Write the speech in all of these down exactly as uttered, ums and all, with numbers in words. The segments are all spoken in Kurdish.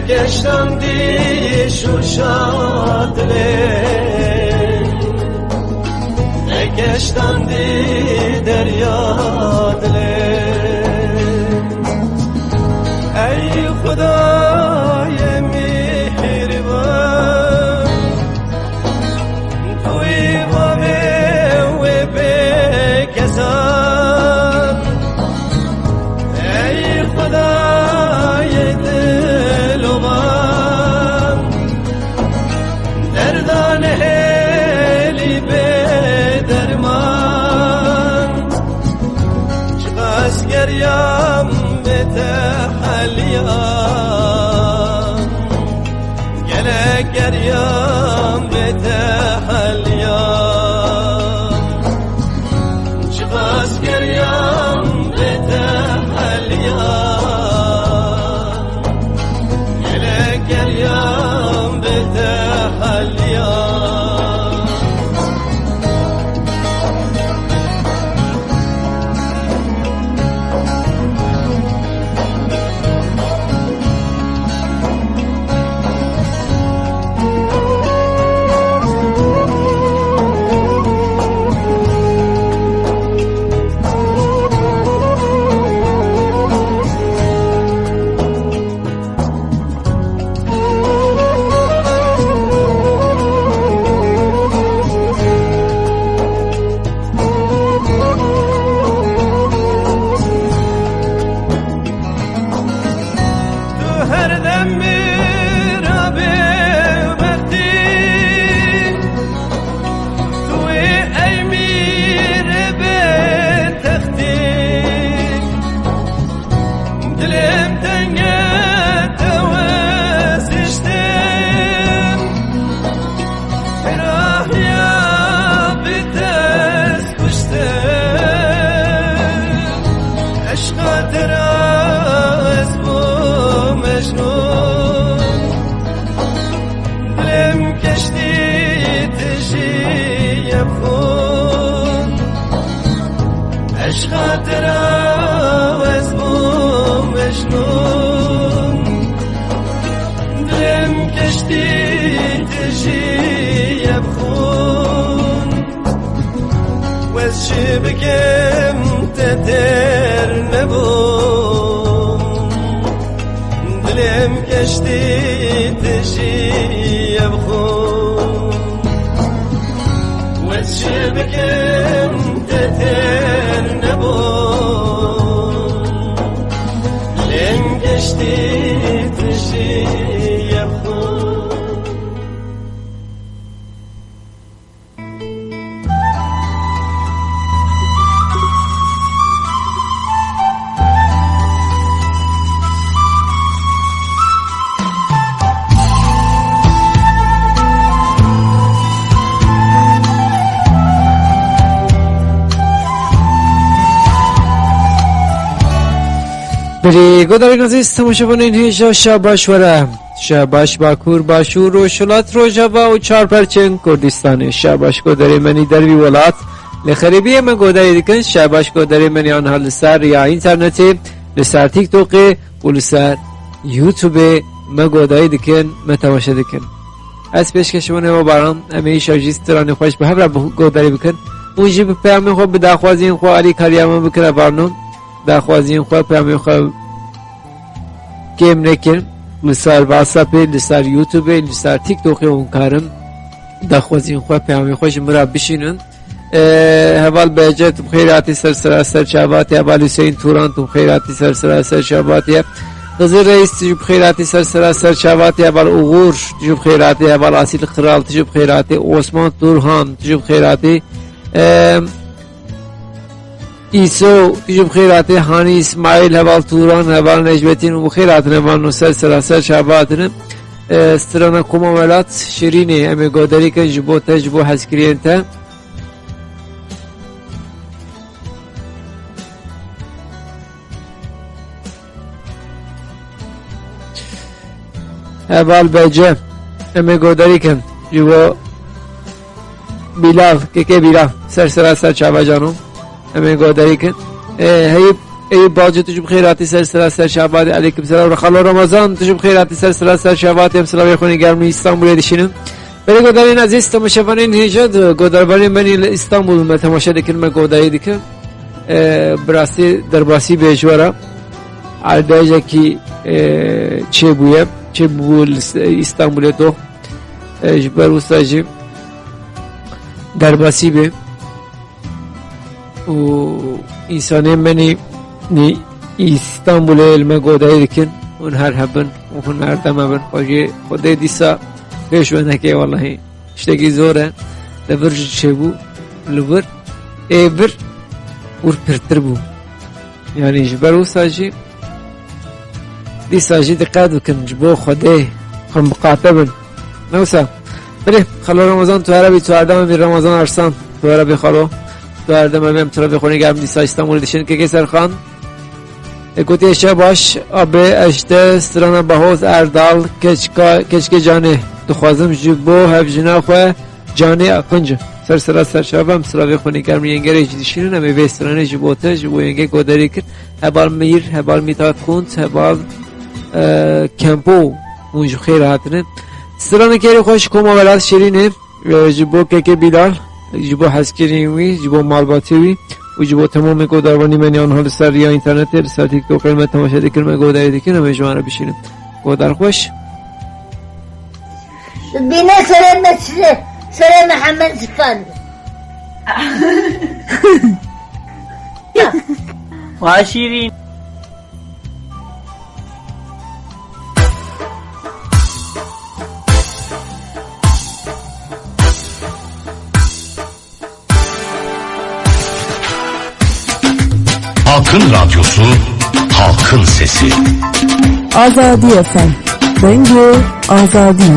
Keştandî şûşa dilê, ne keştandî derya dilê. Ey Xwedayê mîhriban, tu yî bavê wê bêkesan. Ey Xwedayê dilovan, derda nehêlî bê derman. Çiqas geriyam bê te heliya. Gelek geriyam bê te heliya. Çiqas geriyam bê te heliya. Gelek geriyam bê te heliya. Tu her dem mîra bêbextî, tu yî ey mîrê bêtextî. Dilêm tenge te weziştim, hêrahiya bi dest kuştim. Eşqa te ra ez bûm mecnûn. Dilêm keştî tijî ye bi xûn. Eşqa te ra ez bûm mecnûn. Dilêm keştî tijî ye bi xûn. Wez çi bikim te têr nebûm. Dilêm keştî tijî ye bi xûn. Wez çi bikim te têr nebûm. Dilêm keştî tijî ye bi xûn. Belê, guhdarên ezîz, temaşevanên hêja, şabaş were. Şabaş Bakur, Başûr, Rojhilat, Rojava û çar perçên Kurdistanê. Şabaş guhdarê menî dervî welat. Li xerîbiyê me guhdarî dikin. Şabaş guhdarê menî anha li ser ya înternetê, li ser TikTokê û li ser YouTubeê me guhdarî dikin, me temaşe dikin. Ez pêşkêşvanê we baran, em ê îşev jî stranê xweş bi hev re bi guhdarî bikin. Hûn jî bi peyamên xwe, bi daxwaziyên xwe alîkariya me bikin, hevalno. Daxwaziyên xwe, peyamên xwe kêm nekin. Li ser WhatsAppê, li ser YouTubeê, li ser TikTokê hûn karin daxwaziyên xwe, peyamên xwe ji min re bişînin. Ee, heval Behcet, tu bi xêr hatî ser sera ser çavatê. Heval Hüseyin Turan, tu bi xêr hatî ser sera ser çavatê. Xizir Reis, tu jî bi xêr hatî ser sera ser çavatê. Heval Uğur, tu jî bi xêr hatî. Heval Asil Kral, tu jî bi xêr hatî. Osman Turhan, tu jî bi xêr hatî. Ee, Îso, tu jî bi xêr hatî. Hanî Îsmaîl, heval Turan, heval Necmetîn û bi xêr hatin hevalno ser sera ser çavatine. Ee, strana Koma Welat, Şirînê, em ê goderî kin ji bo te, ji bo hezkiriyên te. Heval Bece, em ê godarî kin. Ji bo Bilal, kekê Bilal, ser sera ser çava cano. Em ê godarî kin. Ê, heyî Eyüp Balcı, tu jî bi xêr hatî ser sira ser Şabatê. Aleyküm selam. Xalo Ramazan, tu jî bi xêr hatî ser sira ser Şabatê. Em silavê xwe nîgermî Îstanbulê dişînin. Belê godarên ezîz, temaşevanên hêja di godarvanên me nî li Îstanbul me temaşe dikin, me godarî dikin. E, bi rastî derbasî bê ji we re. Erdhejekî, e, çêbûye, çêbû li s-, Îstanbulê doh. E, ji ber wisa jî derbasî bê. Û însanên me nî, nî Îstanbulê li me godarî dikin. Hûn her hebin û hûn her dem hebin. Xwecî Xwedê dîsa pêş we neke wellahî. Tiştekî zor e. Li vir jî çêbû, li vir, ê vir, wir pirtir bû. Yanî ji ber wisa jî, dîsa jî diqet bikin, ji bo Xwedê xwe biqate bin. Ne wisa? Belê, Xalo Ramazan, tu here bî, tu her dem bî, Ramazan Arslan, tu here bî Xalo. Tu her dem bî, em tu re bê xwe nîgerim dîsa Îstanbulê dişin. Kekê Serxan, e, gotiye şev baş, abê, ez ji te strana Bahoz Erdal, keçka, keçikê canê, dixwazim ji bo hevjina xwe Canê Akıncı. Ser sira ser çava em silavê xwe nîgerim yengerê jî dişînin, em ê vê stranê ji bo te, ji bo yengê godarî kir. Hebal Mîr, Hebal Mîtat Kunt, Hebal, e, Kempo, hûn ji xêr hatine. Stranê kerê xwe ji Koma Welat Şirînê, e, ji bo Keke Bilal, ji bo hezkirî wî, ji bo malbatê wî û ji bo temamê godarvanî me niha li ser riya înternetê, li ser TikTokê me temaşe dikin, me godarî dikin, em ê ji wan re bişînin. Godar xweş. Bine sere Mesire, sere Mehemmed Zifan. Wa şîrîn. Halkın Radyosu, Halkın Sesi. Azadi F M. Dengê Azadî.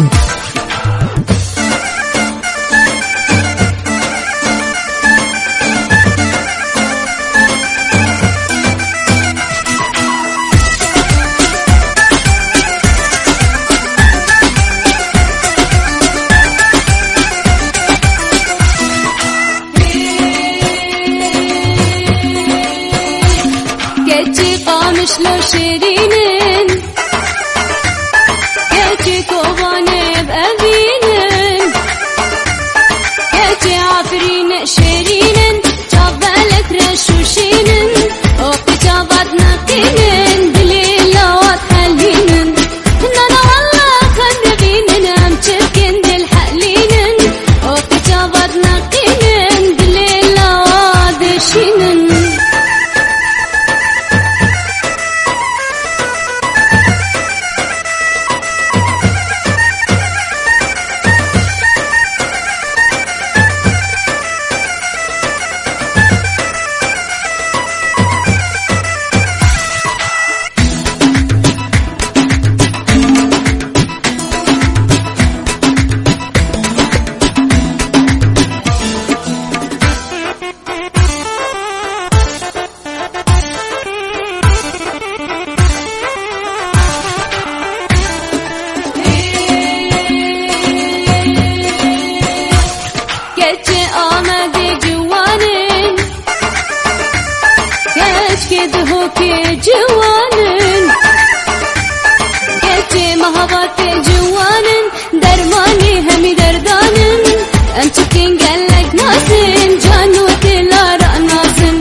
Keçî Qamişlo şêrîn in, keçî Kobanê ev evîn in, keçî Efrîn şêrîn in, çav belek reş û şîn in, oxtî çavat neqîn in, dilê lawat helîn in. Nana wallah xem dibînin, em çi bikin dil helînin. Oxtî çavat neqînin, dilê lawa dişînin. Keçê Amedê ciwan in, keçkê Dihokê ciwan in, keçê Mehabatê ciwan in, dermanê hemî derdan in. Em çikin gelek nazin, can û dila ra nazin.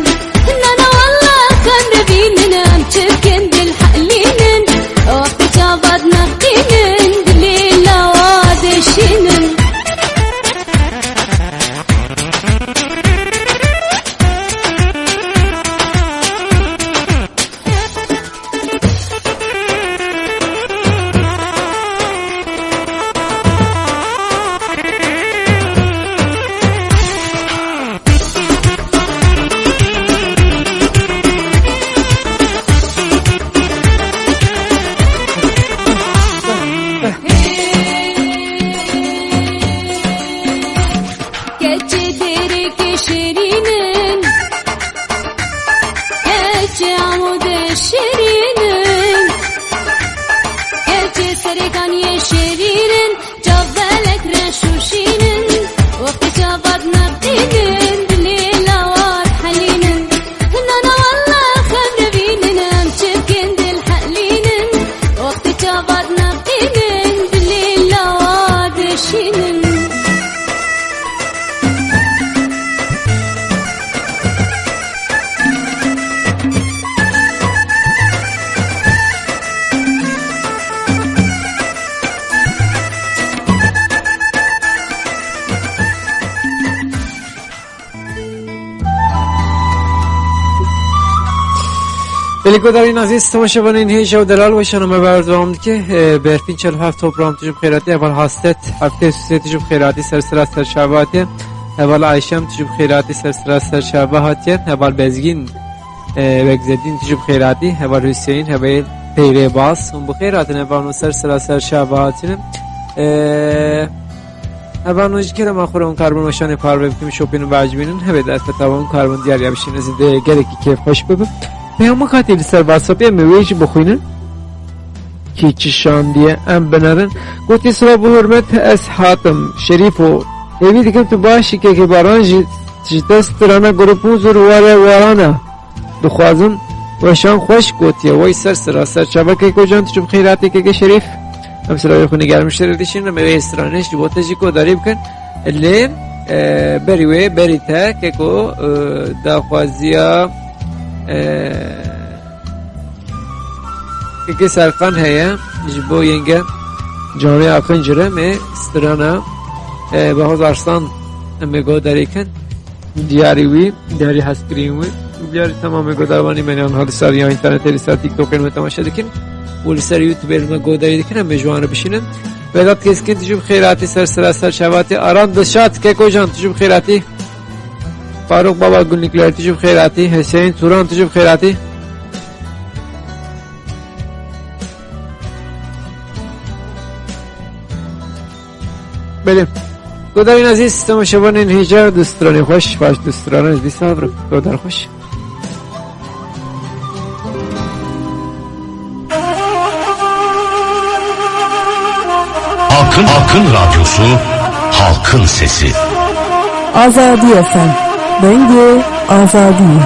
Nana wallah xem dibînin, em çikin dil helînin. Wextê çavat neqînin, dilê lawa dişînin. Belê guhdarên ezîz, temaşevanên hêja û delal, weşana me berdewam dike. E, Berfîn çel heft Topram, tu jî bi xêr hatî. Heval Hasret, heftê sê, tu jî bi xêr hatî. Ser sera ser çava hatiye. Heval Ayşem, tu jî bi xêr hatî. Ser sera ser çava hatiye. Heval Bezgîn, e, Begzedîn, tu jî bi xêr hatî. Heval Hüseyin, heval Peyrê Bas, hûn bi xêr hatin. Heval ser sera ser çava hatine. E, Hevalno ji kerema xwe re hûn karibin weşanê parve bikin, şopînin ve acibînin. Hebe derfeta we hûn karibin diyariya bişînin, ez ê gelekî kêfxweş bibim. Peyama katî li ser WhatsAppê em ê wê jî bixwînin. Kî çi şandiye em binerin. Gotî, "Silav û hurmet, ez hatim. Şerîfo, hêvî dikim tu baş î, kekê Baran jî ji te strana grûp û zûr ware warana." Dixwazim weşan xweş gotiye. Wey ser sira ser çava keko can, tu çi bi xêr hatî keke Şerîf. Em silavê xwe nigermiştir dişîn, em ê stranê ji bo te jî guhdarî bikin. Lê, e, berî wê, berî te keko, e, daxwaziya, e, keke Serkan heye ji bo yenge Canê Akıncı re me strana, e, Behoz Arslan em ê guhdarî kin. Diyarî wî, diyarî hezkirîn wî, diyarî temamê guhdarvanî me yan ha li ser ya înternetê, li ser TikTokê me temaşe dikin û li ser YouTubeê me guhdarî dikin, em ê ji wan re bişînin. Vedat Keskin, tu jî bi xêr hatî, ser sira ser çava hatî. Aran Dilşad, keko can, tu jî bi xêr hatî. Faruk Baba Günlükler, tu jî bi xêr hatî. Hüseyin Turan, tu jî bi xêr hatî. Belê. Guhdarên ezîz, temaşevanên hêja, du stranê xweş, baş du stranan ji dîsa vir. Guhdar xweş. Halkın, Halkın Radyosu, Halkın Sesi. Azadi F M, dengê azadiyê.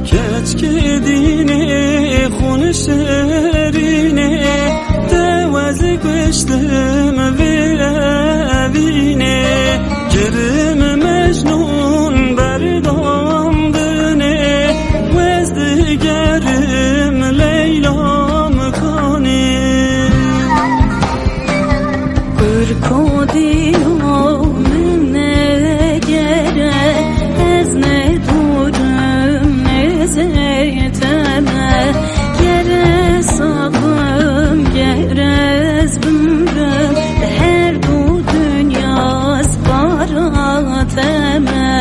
Keçkê dînê xwe nişerînê, te wez kuştim vê evînê. Kirim Mecnûn berdandinê, wez digerim Leyla Mikanê. Kurko dîno min negere, ez ne dûrim ne zêteme. Gere sabim, gere ez bimrim, her du dinya ez para te me.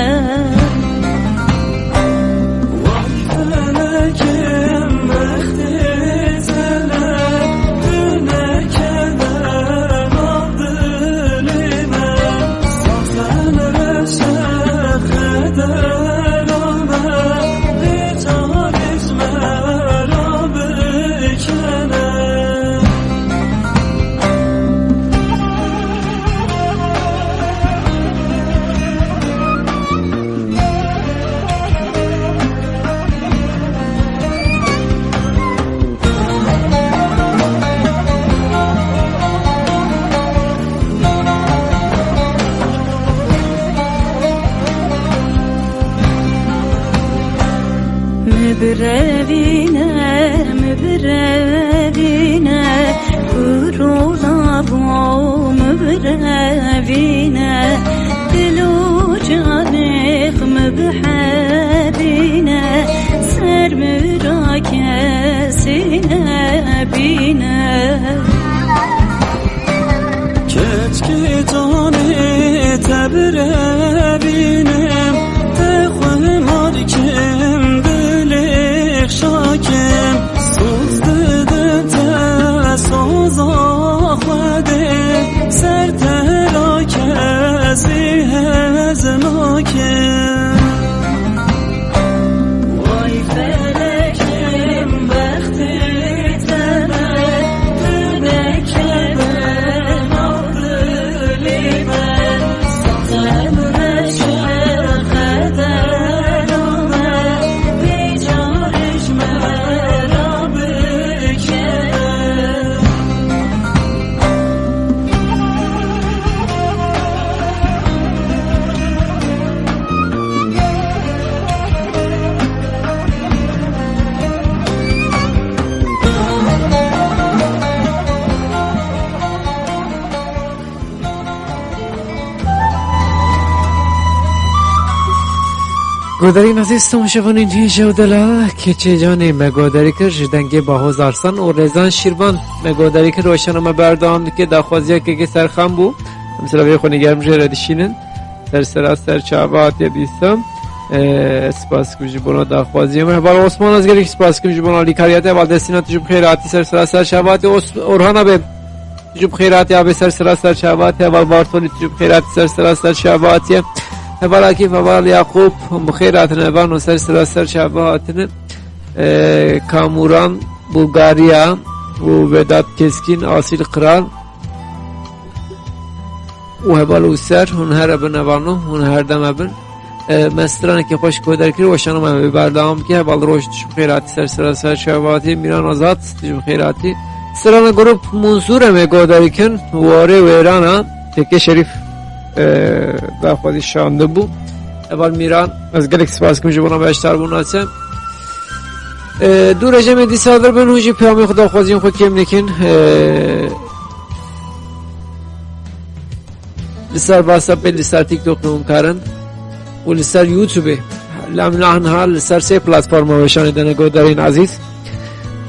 Mibirevîne, mibirevîne, kurûna bo mibirevîne, dil û canêx mibihebîne, ser mi ra kesî nebîne. Keçkê canê te birevînim, te xwe mar kim, dilê xşa kim, soz dide te soza xwe dê, ser te ra kesî hez nakim. Vay felekim, bextê te me, tu nekeve nav dilê me, saxtem reşe Godarî nezîz temaşevanên hêja û delal, keçê canê me godarî kir ji dengê Bahoz Arslan û Rezan Şîrvan. Me godarî kir, weşana me berdewam dike, daxwaziya kekê Serxan bû. Em silavê xwe nîgerim jê re dişînin. Ser sera ser çava hatiye dîsa. Ee, spas kim ji bona daxwaziya me. Heval Osman, ez gelek spas kim ji bona alîkariya te. Heval Destîna, tu jî bi xêr hatî, ser sera ser çava hatiye. Os-, Orhan abi. Tu jî bi xêr hatî, abi, ser sera ser çava hatiye. Heval Bartolî, tu jî bi xêr hatî, ser sera ser çava hatiye. Heval Akîf, heval Yaqûb, hûn bi xêr hatine, hevalno, ser sera ser çava hatine. Ee, Kamuran, Bulgarya û Vedat Keskin, Asil Kral û heval User, hûn here bin, hevalno, hûn her dem hebin. E, me stranekî xweş koder kir, weşana me berdewam bike. Heval Roj, tu jî bi xêr hatî, ser sera ser çava hatî. Mîran Azad, tu jî bi xêr hatî. Strana grup Munzur em ê godarî kin, warê wêrana, kekê Şerîf, e, daxwazî şandibû. Heval Mîran, ez gelek spas kim ji bona beşdarbûna te. E, dû re ji me dîsa vir bin, hûn jî peyamê xwe, daxwaziyên xwe kêm nekin. E, Li ser WhatsAppê, li ser TikTokê hûn karin û li ser YouTubeê, lem niha li ser sê platforma weşanê dene godarên ezîz.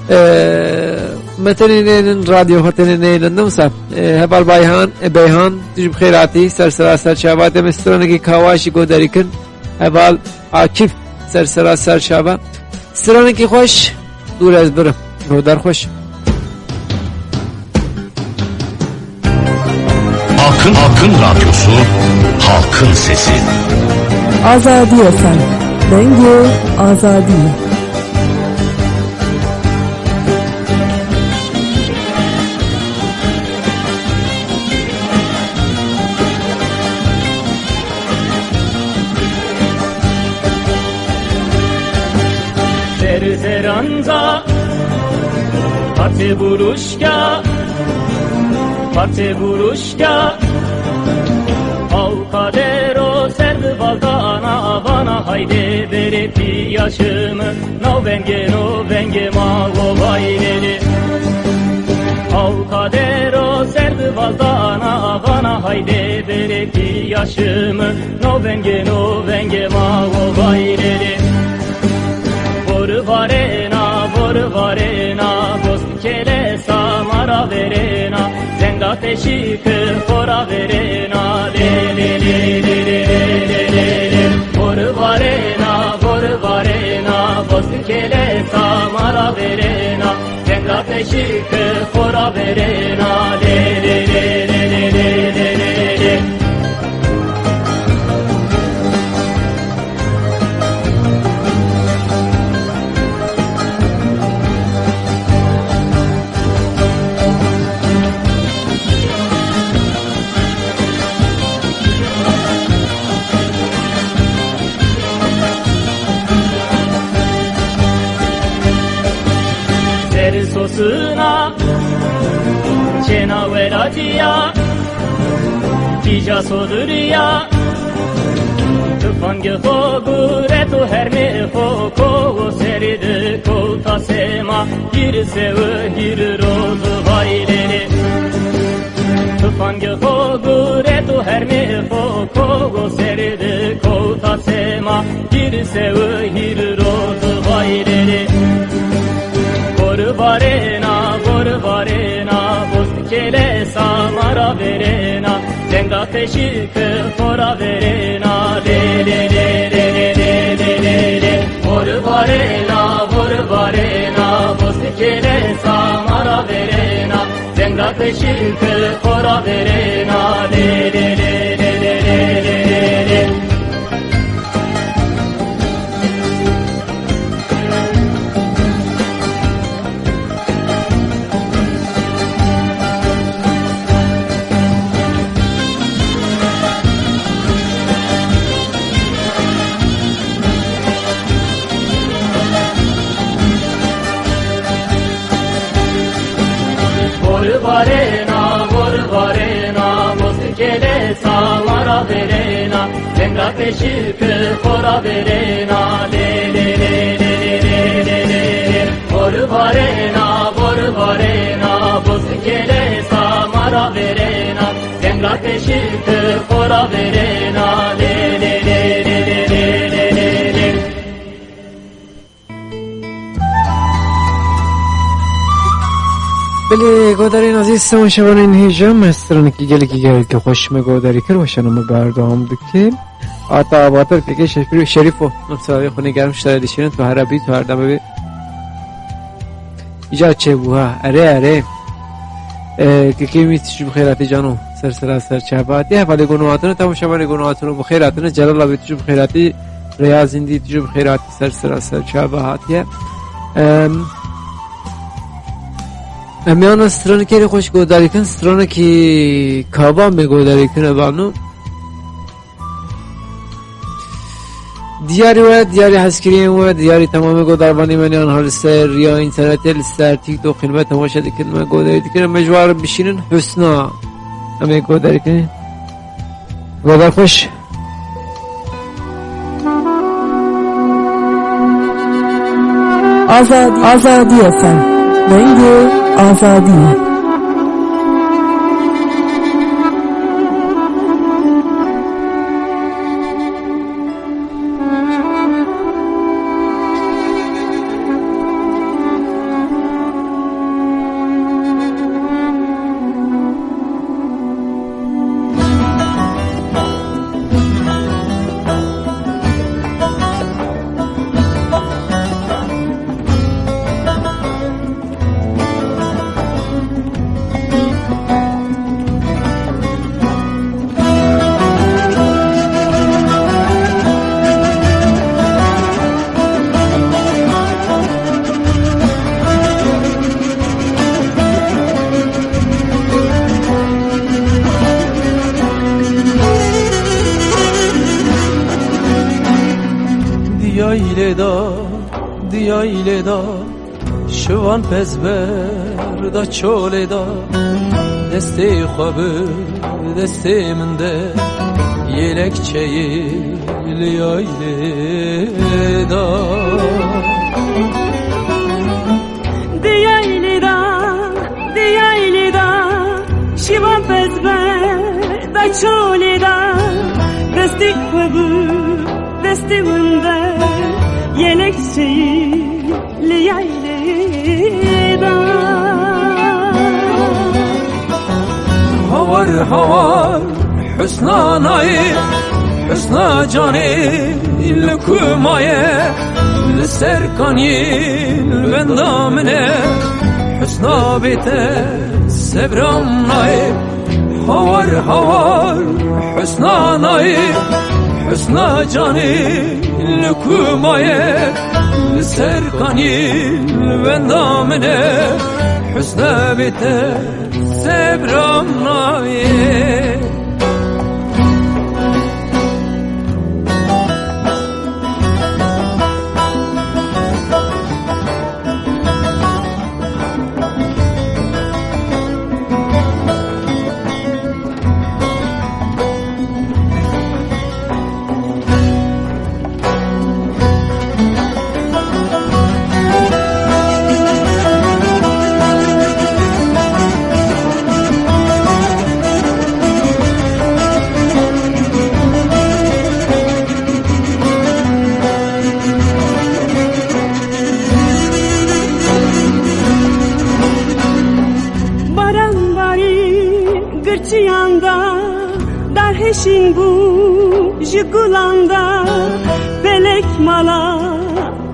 Ee, me tenê nênin radyo, xwe tenê nênin, ne wisa. Ee, heval Bayhan, e, Beyhan, tu jî bi xêr hatî, ser sera ser çava te, me stranekî Kawaşî godarî kin. Heval Akif, ser sera ser çava. Stranekî xweş, dû re ez birim. Rodar xweş. Halkın, Halkın Radyosu, Halkın Sesi. Azadiye F M, dengê azadiyê. Zerzeranza, parçe buruşka, parçe buruşka. Al kadero serdi valdana vana, haydi beri piyaşımı, no venge, no venge ma, o vay lele. Al kadero serdi valdana vana, haydi beri piyaşımı, no venge, no venge ma, o vay lele. Vor varena, vor varena, boz kele samara verena, zenga teşik xora verena, le, le, le. Vor varena, vor varena, boz kele samara verena, zenga teşik xora verena, le, le, le. Zeri sosuna, çena welaciya, tija soduriya, tufangê xo guret û hermê xo ko û serî di kowta sema, hîr sewi hîr roz vay lele. Tufangê xo guret û hermê xo ko û serî di kowta sema, hîr sewi hîr roz vay lele. Vor varena, vor varena, boz kele samara verena, zenga teşik xora verena, le, le, le. Vor varena, vor varena, boz kele samara verena, zenga teşik xora verena, le, le, le. Vor varena, vor varena, boz kele samara verena, zenga teşik xora verena, le, le, le. Vor varena, vor varena, boz kele samara verena, zenga teşik xora verena, le, le, le. Belê, godarên ezîz, sewan şevanên hêja me, stranekî gelekî gelekî xweş me godarî kir, weşana me berdewam dike. Ata avatar kekê Şerîf-, Şerîfo, min silavê xwe negerim, ştara dişînin, tu here bî, tu her deme bî. Îcar çêbû, ha, erê, erê. E, kekê wî tijî bi xêratî cano, ser sera ser çava. Tê hevalê gono hatine, temaşevanê gono hatine, bi xêr hatine, Celal abi tijî bi xêratî, Reyaz Îndî tijî bi xêratî, ser sera ser çava hatiye. Em, em yana stranekê rê xweş godarî kin, stranekî kava me godarî kin evano. Diyarî we, diyarî hezkiriyên we, diyarî temamê godarvanê me nihan ha li ser riya înternetê, li ser TikTok xilme temaşe dikin, me godarî dikin, em ji wan re bişînin Husna. Em ê godarî kirin. Godar xweş. Azadî, Azadî F M. Dengê Azadî. Diyaylê da, diyaylê da, şivan pez ber da çolê da, destê xwe bi destê min de, yelek çeyê li yaylê da. Di yaylê da, di yaylê da, şivan pez ber da çolê da, destê xwe bi destê min de, yelek çeyê li yaylê da. Hawar hawar husna nayê, husna canê li ku maye, li ser kaniyê li benda min e, husna bê te sebram nayê. Hawar hawar husna nayê, husna canê li ku maye, li ser kanî li benda min e, husna bê te sebram nayê. Baran barî girçiyan da, dar hişîn bû ji gulan da, felek mala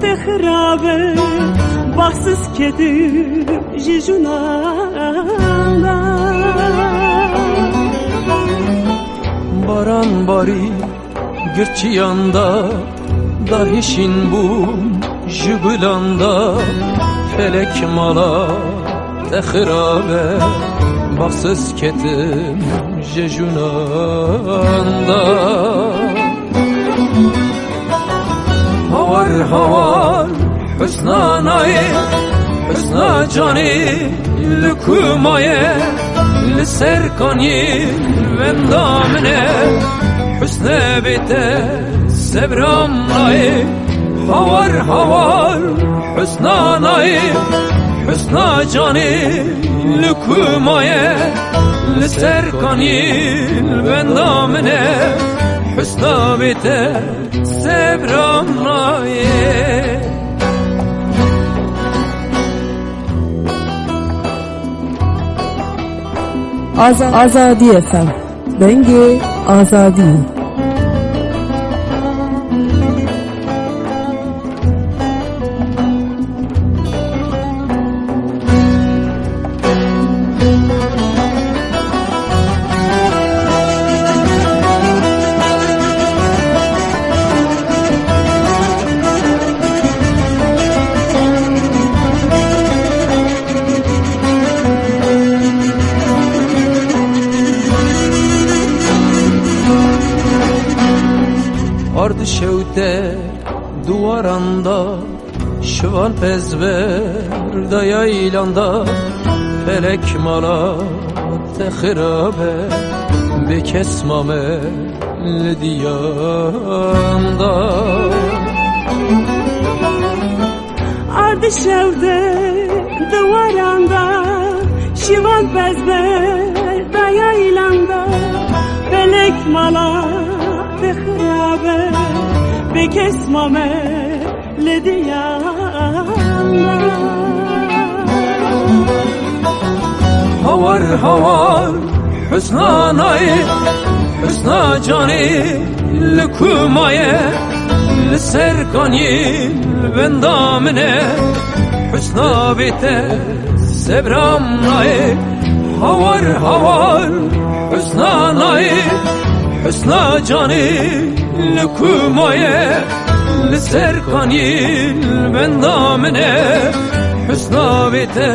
te xirab e, baxsiz ketim ji junan da. Baran barî girçiyan da, da hişîn bûm ji gulan da, felek mala te xirab e, baxsiz ketim ji junan da. Hawar hawar husna nayê, husna canê li ku maye, li ser kaniyê li benda min e, husne bê te sebram nayê. Hawar hawar husna nayê, husna canê li ku maye, li ser kaniyê li benda min e, husna bê te sebram nayê. Aza-, Azadî F M. Dengê Azadî. Ardi şewte duwaran da, şivan pez ber da yaylan da, felek mala te xirabe, bê kes mame li diyan da. Ardi şev de, di waran de, şivan pez be, daya îlan de, felek mala te xirabe, bê kes mame li diyan de. Hawar, hawar, husna nayê, husna canê, li ku maye, li ser kaniyê li benda min e, husna bê te sebram nayê. Hawar, hawar, husna nayê, husna canê, li ku maye, li ser kaniyê li benda min e, husna bê te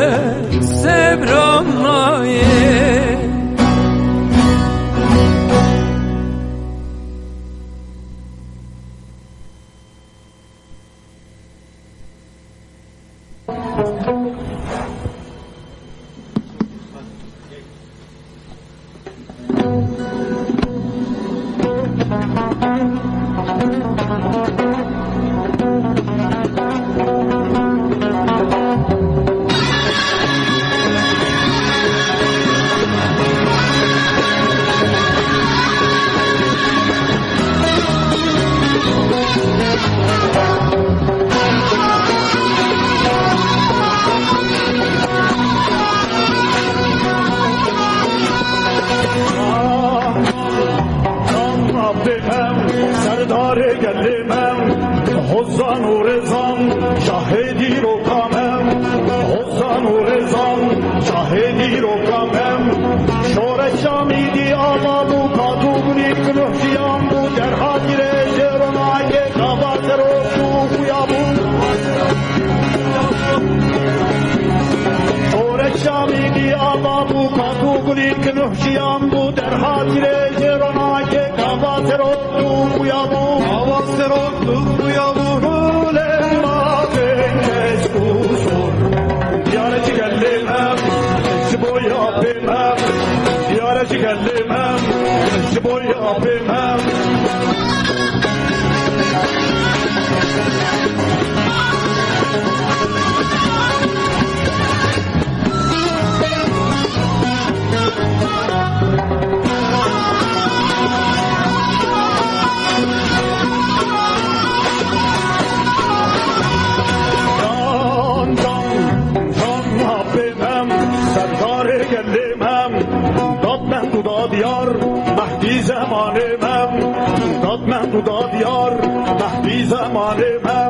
sebram nayê. Can Rabbê me, serdarê gelê me, hozan û rêzan, şahê dîroka me, hozan û rêzan, şahê dîroka me. Şoreşa Mîdî ava bû, Kadû Gulî Kinuh jiyan bû, derhatî rê jê ronahekê gava serok û xuya bû. Şoreşa Mîdî ava bû, Kadû Gulî Kinuh jiyan bû, derhatî rê jê ronahekê gava serok û xuya bû. Gava serok û xuya bû. Gulê mavê kesk û sor. Diyare ji gelê me, ji bo ya pê me. Diyare ji gelê me, ji bo ya pê me. Can, can, can Rabbê me, serdarê gelê me, dadmend û dadiyar, Mehdî zemanê me, dadmend û dadiyar, Mehdî zemanê me.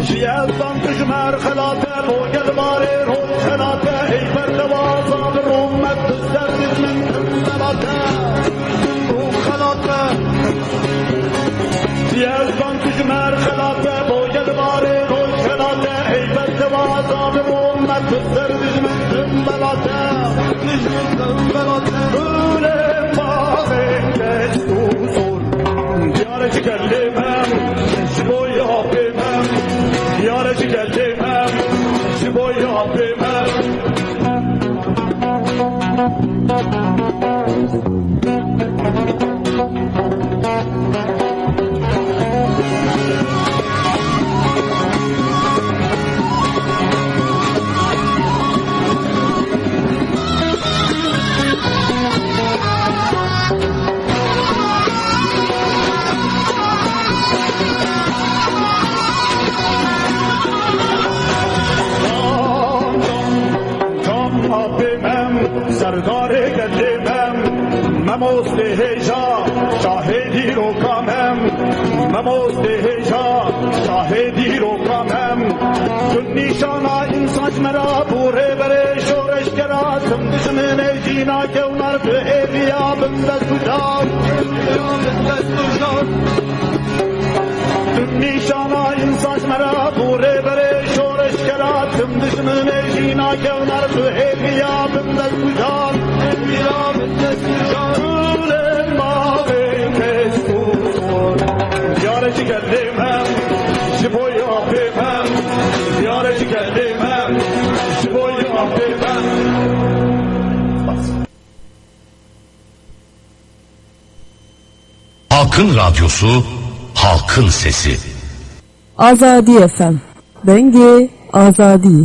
Ji Yezdan tu ji me re xelat e, bo gel barê roj xelat e, ey berdewaza bi rûmet bi ser dijmin tim xelat e. Rûm xelat e. Ji Yezdan tu ji me re xelat e, bo gel barê roj xelat e, ey berdewaza bi rûmet bi ser dijmin tim xelat e. Dijmin tim xelat e. Gulê mavê kesk û sor. Diyare ji gelê me, ji bo ya pê me. Diyare ji gelê me, ji bo ya pê me. Can Rabbê me, serdarê gelê Mamostê hêja, şahê dîroka me, mamostê hêja, şahê dîroka me. Tu nîşana însan ji me re bû, rêberê şoreşgera, tim dijminê jî nakewnar, tu hêviya bin dest û jan. Tu nîşana însan ji me re bû, rêberê şoreşgera, tim dijminê jî nakewnar, tu hêviya bin dest û jan. Hêviya bin dest û jan. Gulên mavê kesk û xor. Diyare ji gelê me, ji bo ya pê me. Diyare ji gelê me, ji bo ya pê me. Halkın Radyosu, Halkın Sesi. Azadî F M. Dengê Azadî.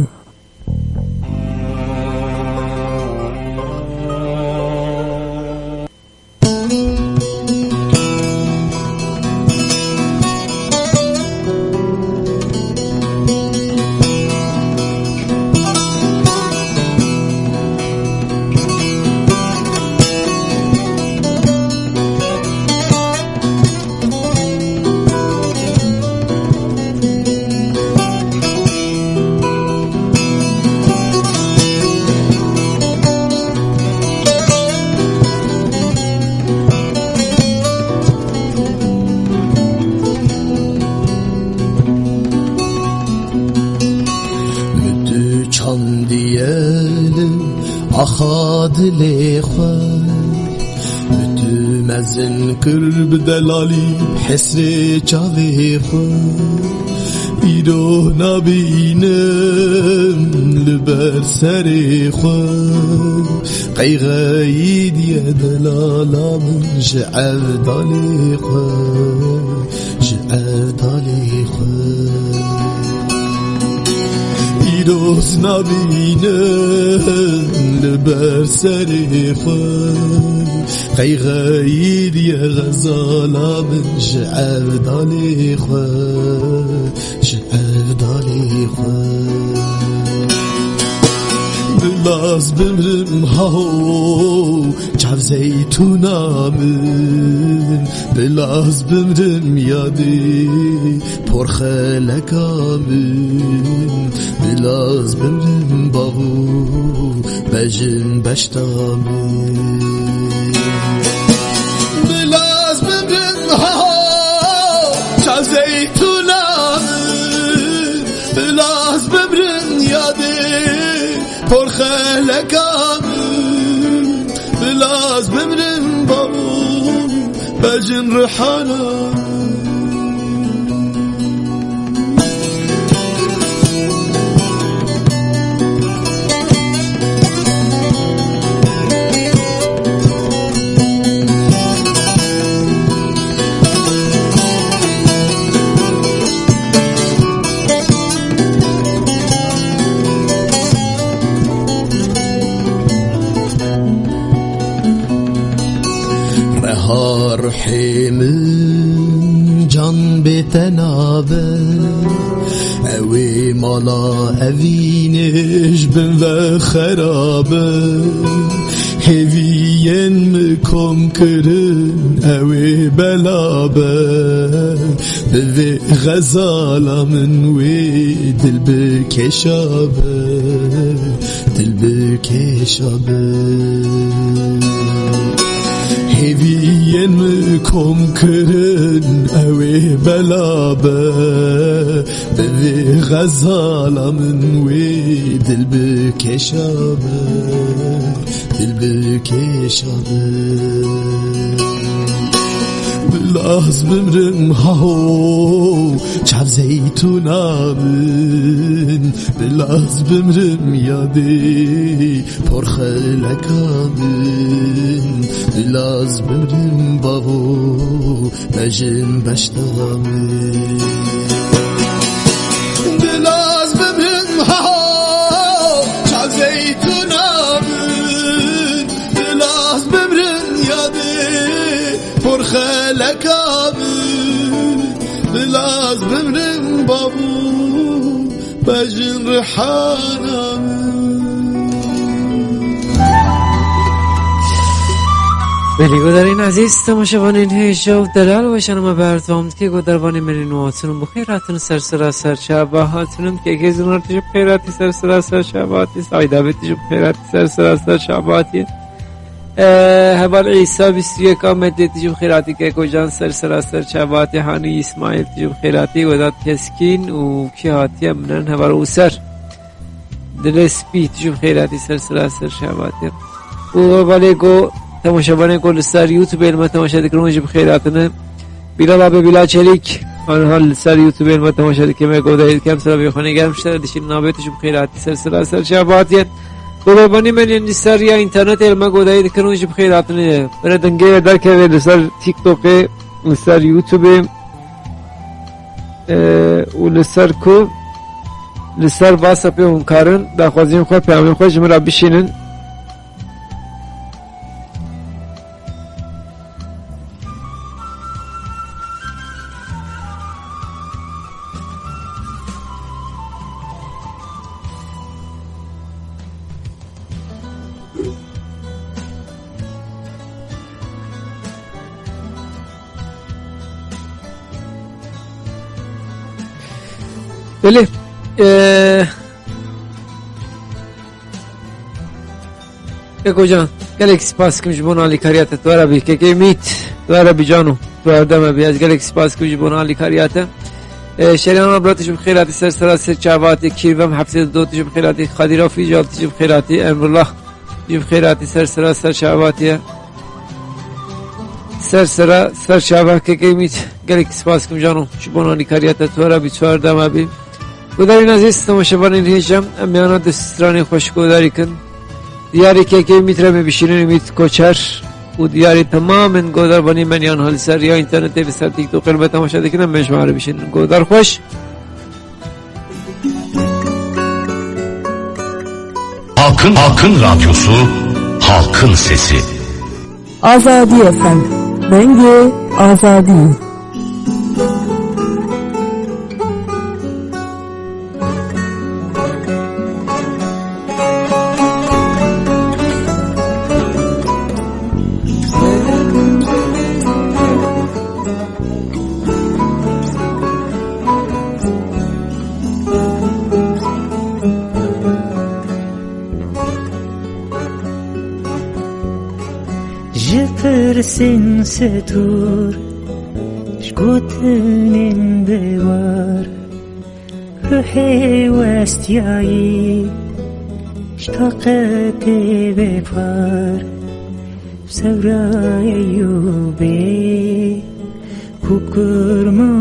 Min tu çandiye li axa dilê xwe. Min tu mezin kir bi delalî hesrê çavê xwe. Îro nabînim li ber serê xwe. Qeyxeyî diye delala min ji evdalê xwe. Ji evdalê xwe. Îroz nabînim li ber serê xwe. Qeyxeyî diye xezala min ji evdalê xwe. Ji evdalê xwe. Bilaz bimrim haho çav zeytûna min. Bilaz bimrim yadê porxeleka min. Bilaz bimrim baho bejin beşta min. Bilaz bimrim haho çav zeytûna min. Bilaz bimrim yadê porxeleka min. Bilaz bimrim baho bejin rihana min. Reha ruhê min can bê te nabe. Ew ê mala evînê ji bin ve xerabe. Hêviyên min kom kirin, ew ê bela be. Bi vê xezala min wê dil bikêşa be, dil bikêşa be. Hêviyên min kom kirin, ew ê bela be. Bi vê xezala min wê dil bikêşa be. Dil bikêşa be. Bilaz bimrim haho çav zeytûna min. Bilaz bimrim yadê porxeleka min. Bilaz bimrim baho bejin beşta min. Bilaz bimrim haho çav zeytûna min. Bilaz bimrim yadê porxeleka min. Bilaz bimrim baho bejin rihana min. Belê, guhdarên ezîz, temaşevanên hêja û delal, weşana me berdewam dike. Guhdarvanê me yên nû hatin û bi xêr hatin ser sera ser çava hatin. Kekê Zinar, tu jî bi xêr hatî ser sera ser çava hatî. Saîd abi, tu jî bi xêr hatî ser sera ser çava hatî. E, Heval Îsa bîst û yek Amedê, tu jî bi xêr hatî. Keko Can, ser sera ser çava hatî. Hanî Îsmaîl, tu jî bi xêr hatî. Wedat Keskîn û kî hatiye min, Heval Ûser. Dilê spî, tu jî bi xêr hatî ser sera ser çava hatî. Û hevalê ku, temaşevanê ku li ser YouTubeê li me temaşe dikin, hûn jî bi xêr hatine. Bilal abi, Bilal Çelik, anha li ser YouTubeê li me temaşe dike, me guhdarî dike, em sera bi xwe nêgerim, ji te re dişînin abi, tu jî bi xêr hatî ser sera ser çava hatî. Guhdarvanê me yên li ser ya înternetê li me guhdarî dikin, hûn jî bi xêr hatine. Bire dengê derkeve li ser TikTokê, li ser YouTubeê, e, û li ser ku, li ser WhatsAppê hûn karin daxwaziyên xwe, peyamên xwe ji min re bişînin. Belê. Eee, Keko Can, gelek spas dikim ji bona alîkariya te. Tu were bî, Kekê Mît, tu were bî cano, tu were deme bî. Ez gelek spas dikim ji bona alîkariya te. Eee, Şeryan abla, tu jî bi xêr hatî ser sera ser çava hatî. Kîrvem Hefsê Dido, tu jî bi xêr hatî. Xadîr Afî Jal, tu jî bi xêr hatî. Emrullah, tu jî bi xêr hatî ser sera ser çava hatî. Ser sera ser çava, Kekê Mît, gelek spas dikim cano, ji bona alîkariya te. Tu were bî, tu were deme bî. Guhdarên ezîz, temaşevanên hêja, em yana di stranên xwe ji guhdarî kin. Diyarê Kekê Mît re me bişînin, Mît Koçer, û diyarê temamên guhdarvanê me yên anha li ser ya înternetê, li ser TikTokê li me temaşe dikin, em ji me re bişînin. Guhdar xweş. Halkın, Halkın Radyosu, Halkın Sesi. Azadî F M, dengê azadî. Ji pirsên stûr, ji gotinên dewar, ruhê westiyayî, ji taqetê bêpar, sewra Eyûbê, ku kurma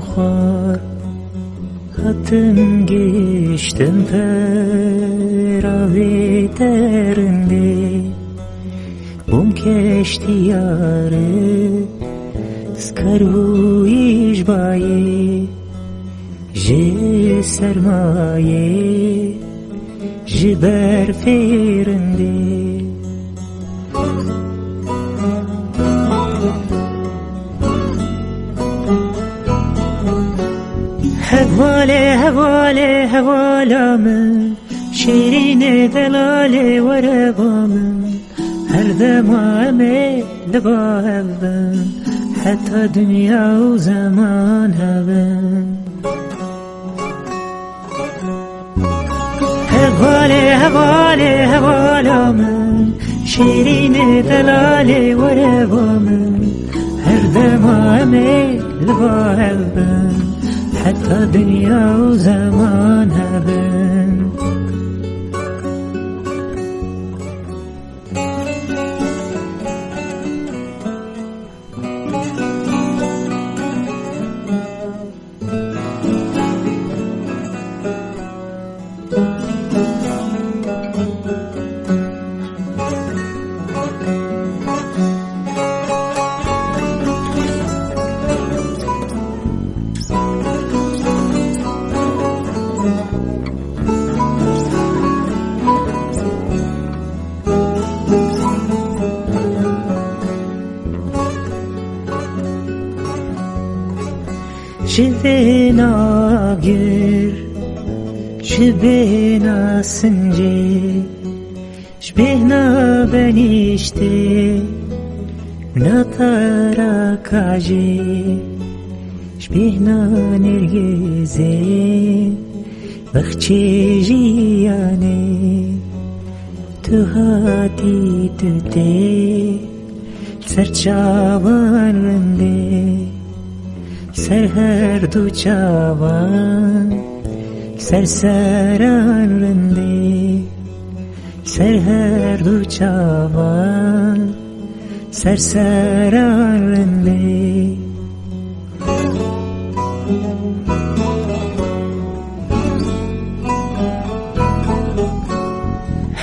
xwar. Hatim giştim pera vê derindê, bûm keştiyarê, skar bûyî ji bayê, ji sermayê, ji berfê rindê. Hevalê, hevalê, hevala min, şêrînê delalê were ba min. Her dema em ê li ba hev bin, heta dinya û zeman hebin. Hevalê, hevalê, hevala min, şêrînê delalê were ba min. Her dema em ê li ba hev bin, heta dinya û zeman hebin. Ji bêhna gir, ji bêhna sincê, ji bêhna benîştê, Natara kajê, ji bêhna nêrgêzê, bexçê jiyanê, tu hatî tu tê, ser çavan rindê, ser her du çavan, ser seran rindê. Ser her du çavan, ser seran rindê.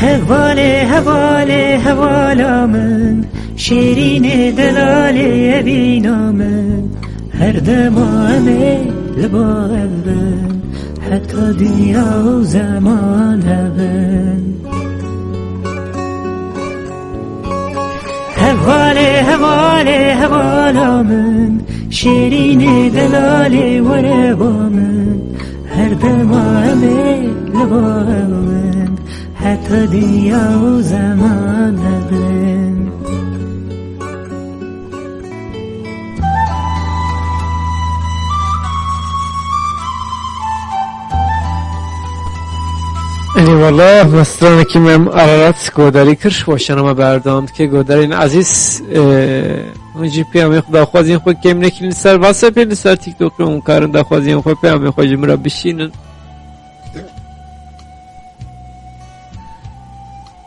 Hevalê, hevalê, hevala min, şêrînê delalê evîna min, her dema em ê li ba hev bin, heta dinya û zeman hebin. Hevalê, hevalê, hevala min, şêrînê delalê were ba min, her dema em ê li ba hev bin, heta dinya û zeman hebin. Eyvallah, me stranekî me em Ararat godarî kir, weşana me berdewam dike. Godarên ezîz, e, hûn jî peyamê xwe, daxwaziyên xwe kêm nekin li ser WhatsAppê, li ser TikTokê hûn karin daxwaziyên xwe, peyamê xwe ji min re bişînin.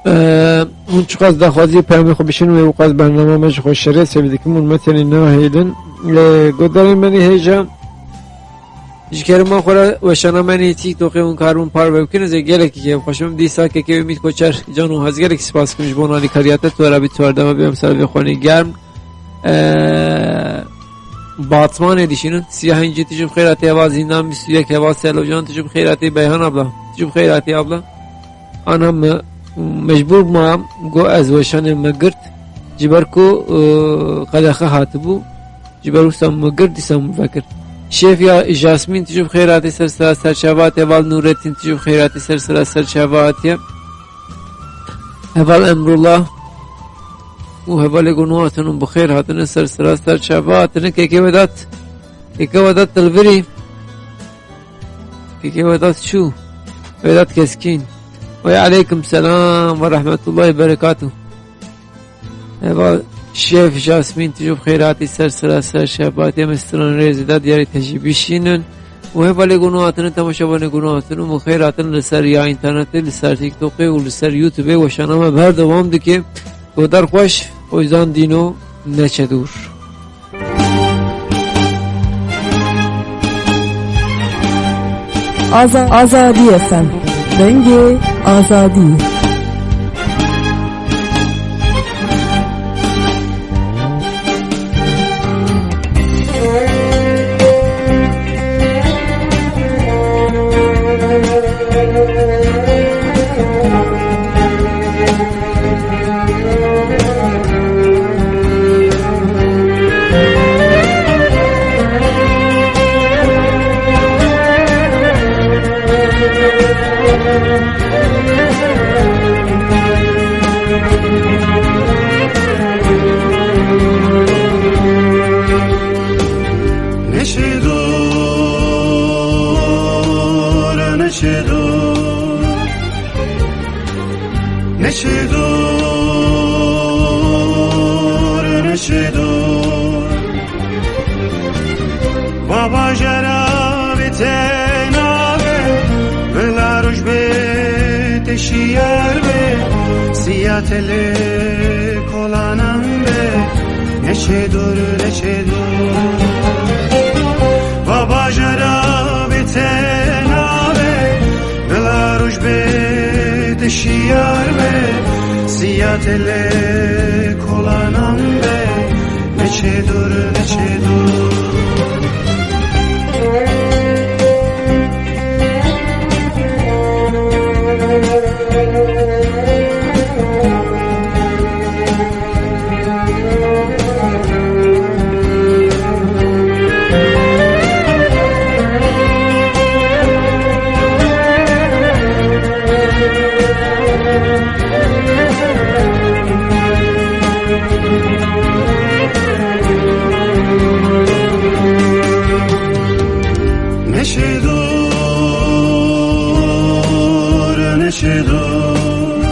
Eee, hûn çiqas daxwazî peyamê xwe bişînin wê wiqas bernama me ji xwe şerê, sêv dikim hûn me tenê nahêlin. Eee, godarên me nê hêja ji kerema xwe re weşana me nê TikTokê hûn karibûn parve bikin. Ez ê gelekî kêfxweş bim. Dîsa kekê Umît Koçer, can û haz gelekî spas dikim ji bo alîkariya te. Tu re bî, tu re dema bê, em ser vê xwenê germ. Eee, Batmanê dişînin. Siyahîn cî, tu jî bi xêr hatî, heval Zîndan bîst û yek, heval Selocan, tu jî bi xêr hatî, Beyhan abla. Tu jî bi xêr hatî abla. Ana me mecbûr bûma, got ez weşanê me girt. Ji ber ku, e, qedexe hatibû. Ji ber wisa me girt, dîsa me vekir. Şêf ya Jasmîn, tu jî bi xêr hatî, ser sera ser çava hatiye. Heval Nûretîn, tu jî bi xêr hatî, ser sera ser çava hatiye. Heval Emrullah û hevalê ku nû hatine û bi xêr hatine, ser sera ser çava hatine. Kekê Vedat, kekê Vedat Dilvirî, kekê Vedat çû, Vedat Keskîn. Ve aleykum selam ve rahmetullahi berekatuh. Heval Şêf Jasmîn, tu jî bi xêr hatî, ser sera ser çava hatiye. Em stran rêzê de diyarê te jî bişînin. Û hevalê ku nû hatine, temaşevanê ku nû hatine, û bi xêr hatin li ser ya înternetê, li ser TikTokê û li ser YouTubeê weşana me berdewam dike. Godar xweş, Oyzan Dîno, neçe dûr. Aza-, Azadî F M. Dengê Azadî. Neşe dur, neşe dur. Neşe dur, neşe dur. Va bajara bê te nabe, vila roj bê te şiyar be, siya te lê kolanan be, neşe dur, neşe dur. Va bajara bê te nabe, vila roj bê te şiyar be, siya te lê kolanan be, neçê dûr, neçê dûr. Neçe dûr,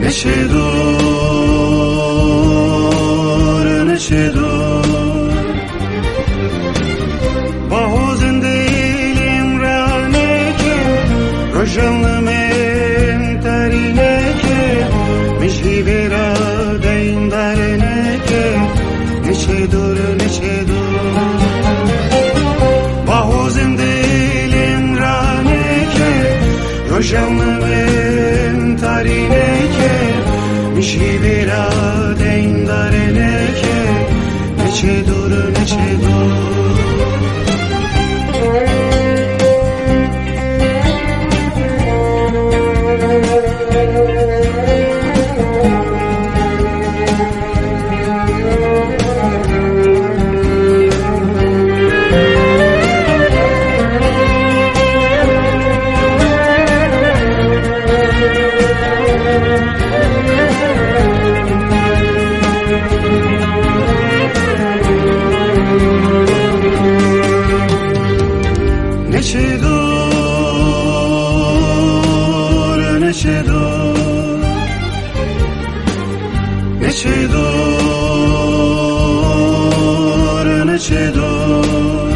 neçe dûr, neçe dûr. Bahozin dilên raneke, rojan li min tarî neke, min ji vê ra deyndar neke, neçe dûr, neçe dûr. Bahozin dilên raneke, rojan li min tarî neke, min ji vê ra deyndar neke, neçe dûr, neçe dûr. Neçe dûr, neçe dûr. Neçe dûr, neçe dûr.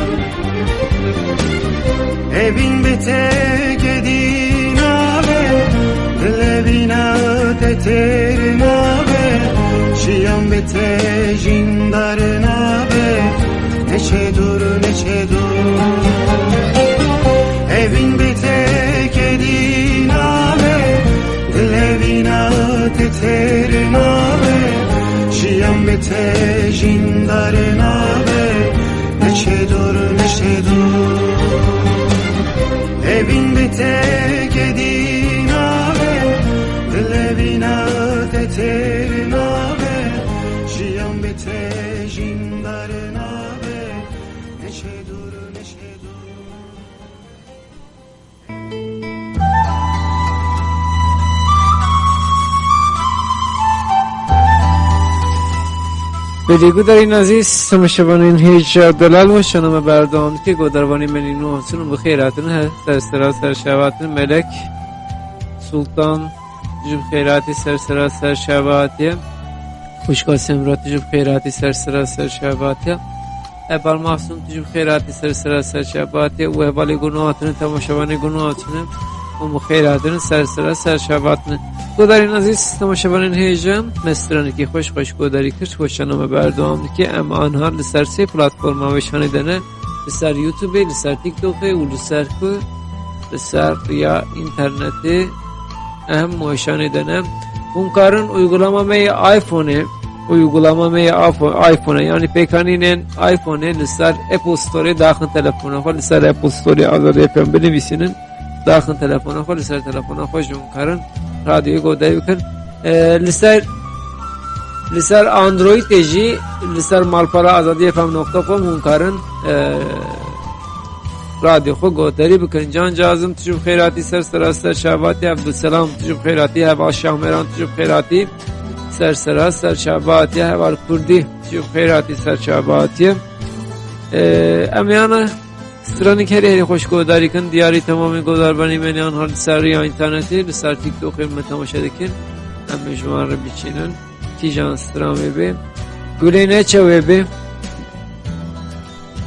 Evîn bi te kedî nabe, dilevîna te têr nabe, jiyan bi te jîndar nabe. Neçe dûr, neçe dûr. Evîn bi te kedî nabe, dilevîna te têr nabe, jiyan bi te jîndar nabe. Neçe dûr, neçe dûr. Evîn bi te kedî nabe, dilevîna te têr nabe, jiyan bi te jîndar nabe. Neçe dûr, neçe dûr. Belê gudarên ezîz, temaşevanên hêja delal, weşana me berdewam dike. Gudarvanê me nî nû hatin û bi xêr hatin, her ser sera ser şev hatin. Melek Sultan, tu jî bi xêr hatî, ser sera ser şev hatiye. Xwişka Semra, tu jî bi xêr hatî, ser sera ser şev hatiye. Heval Masum, tu jî bi xêr hatî, ser sera ser şev hatî. Û hevalê gund hatine, temaşevanê gund hatine. Hûn bi xêr hatine, ser sera ser şev hatine. Gudarên ezîz, temaşevanên hêja, me stranekî xweş xweş gudarî kir, weşana me berdewam dike. Em anha li ser sê platforma weşanê de ne, li ser YouTubeê, li ser TikTokê û li ser ku, li ser riya înternetê. Em weşanê de ne. Hûn karin uygulama me yê iPhoneê, uygulama me yê iPhone, iPhoneê, yanî pêkanînên iPhoneê li ser Apple Storeê daxin telefona xwe, li ser Apple Storeê Azadî F M binivîsînin, daxin telefona xwe, li ser telefona xwe jî hûn karin radyoyê guhdarî bikin. E, li ser, li ser Androidê jî, li ser malpera azadî F M nokta com hûn karin, e, radyo xwe guhdarî bikin. Can Cazim, tu jî bi xêr hatî, ser sera ser şev hatî. Ebdulselam, tu jî bi xêr hatî. Heval Şahmeran, tu jî bi xêr hatî, ser sera ser şev hatî. Heval Kurdî, tu jî bi xêr hatî, ser şev hatî. Ee, em yana stranik herî herî xweş guhdarî kin. Diyarî temamê guhdarvanê me yan hal li ser riya înternetê, li ser TikTokê me temaşe dikin. Em ê ji wan re biçînin. Kîjan stran wê bê? Gulê neçe wê bê?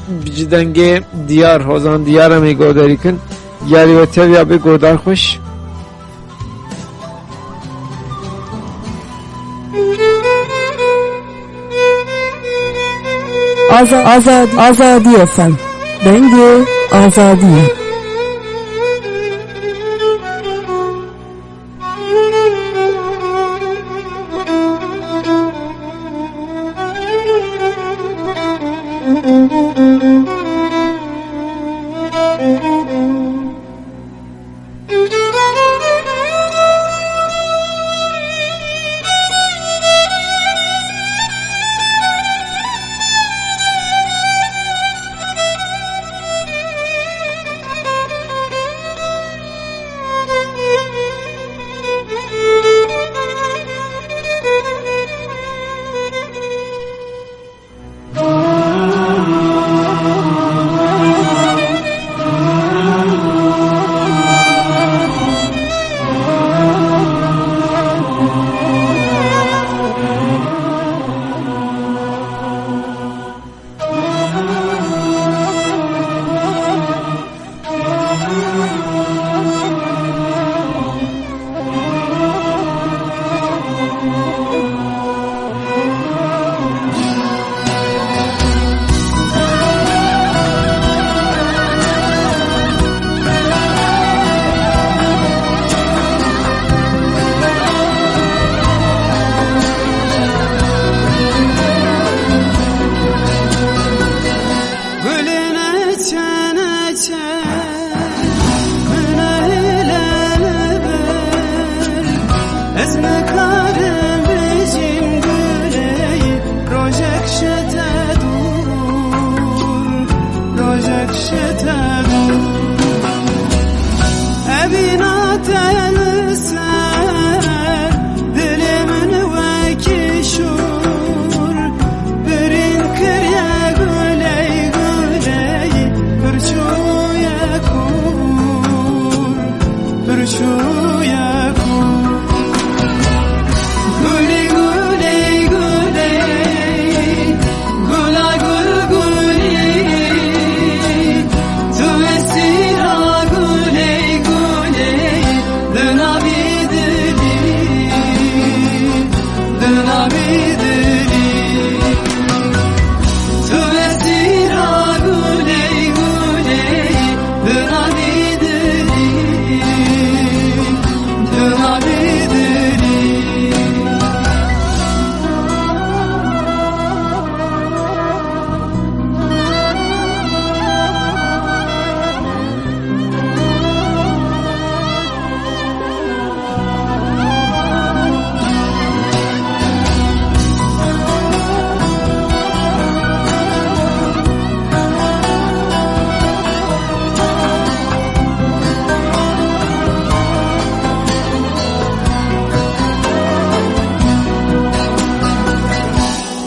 Bi dengê Diyar, Hozan Diyar em ê guhdarî kin. Yarî we tevya bê, guhdar xweş. Aza-, Azad-, Azadî F M. Dengê Azadî.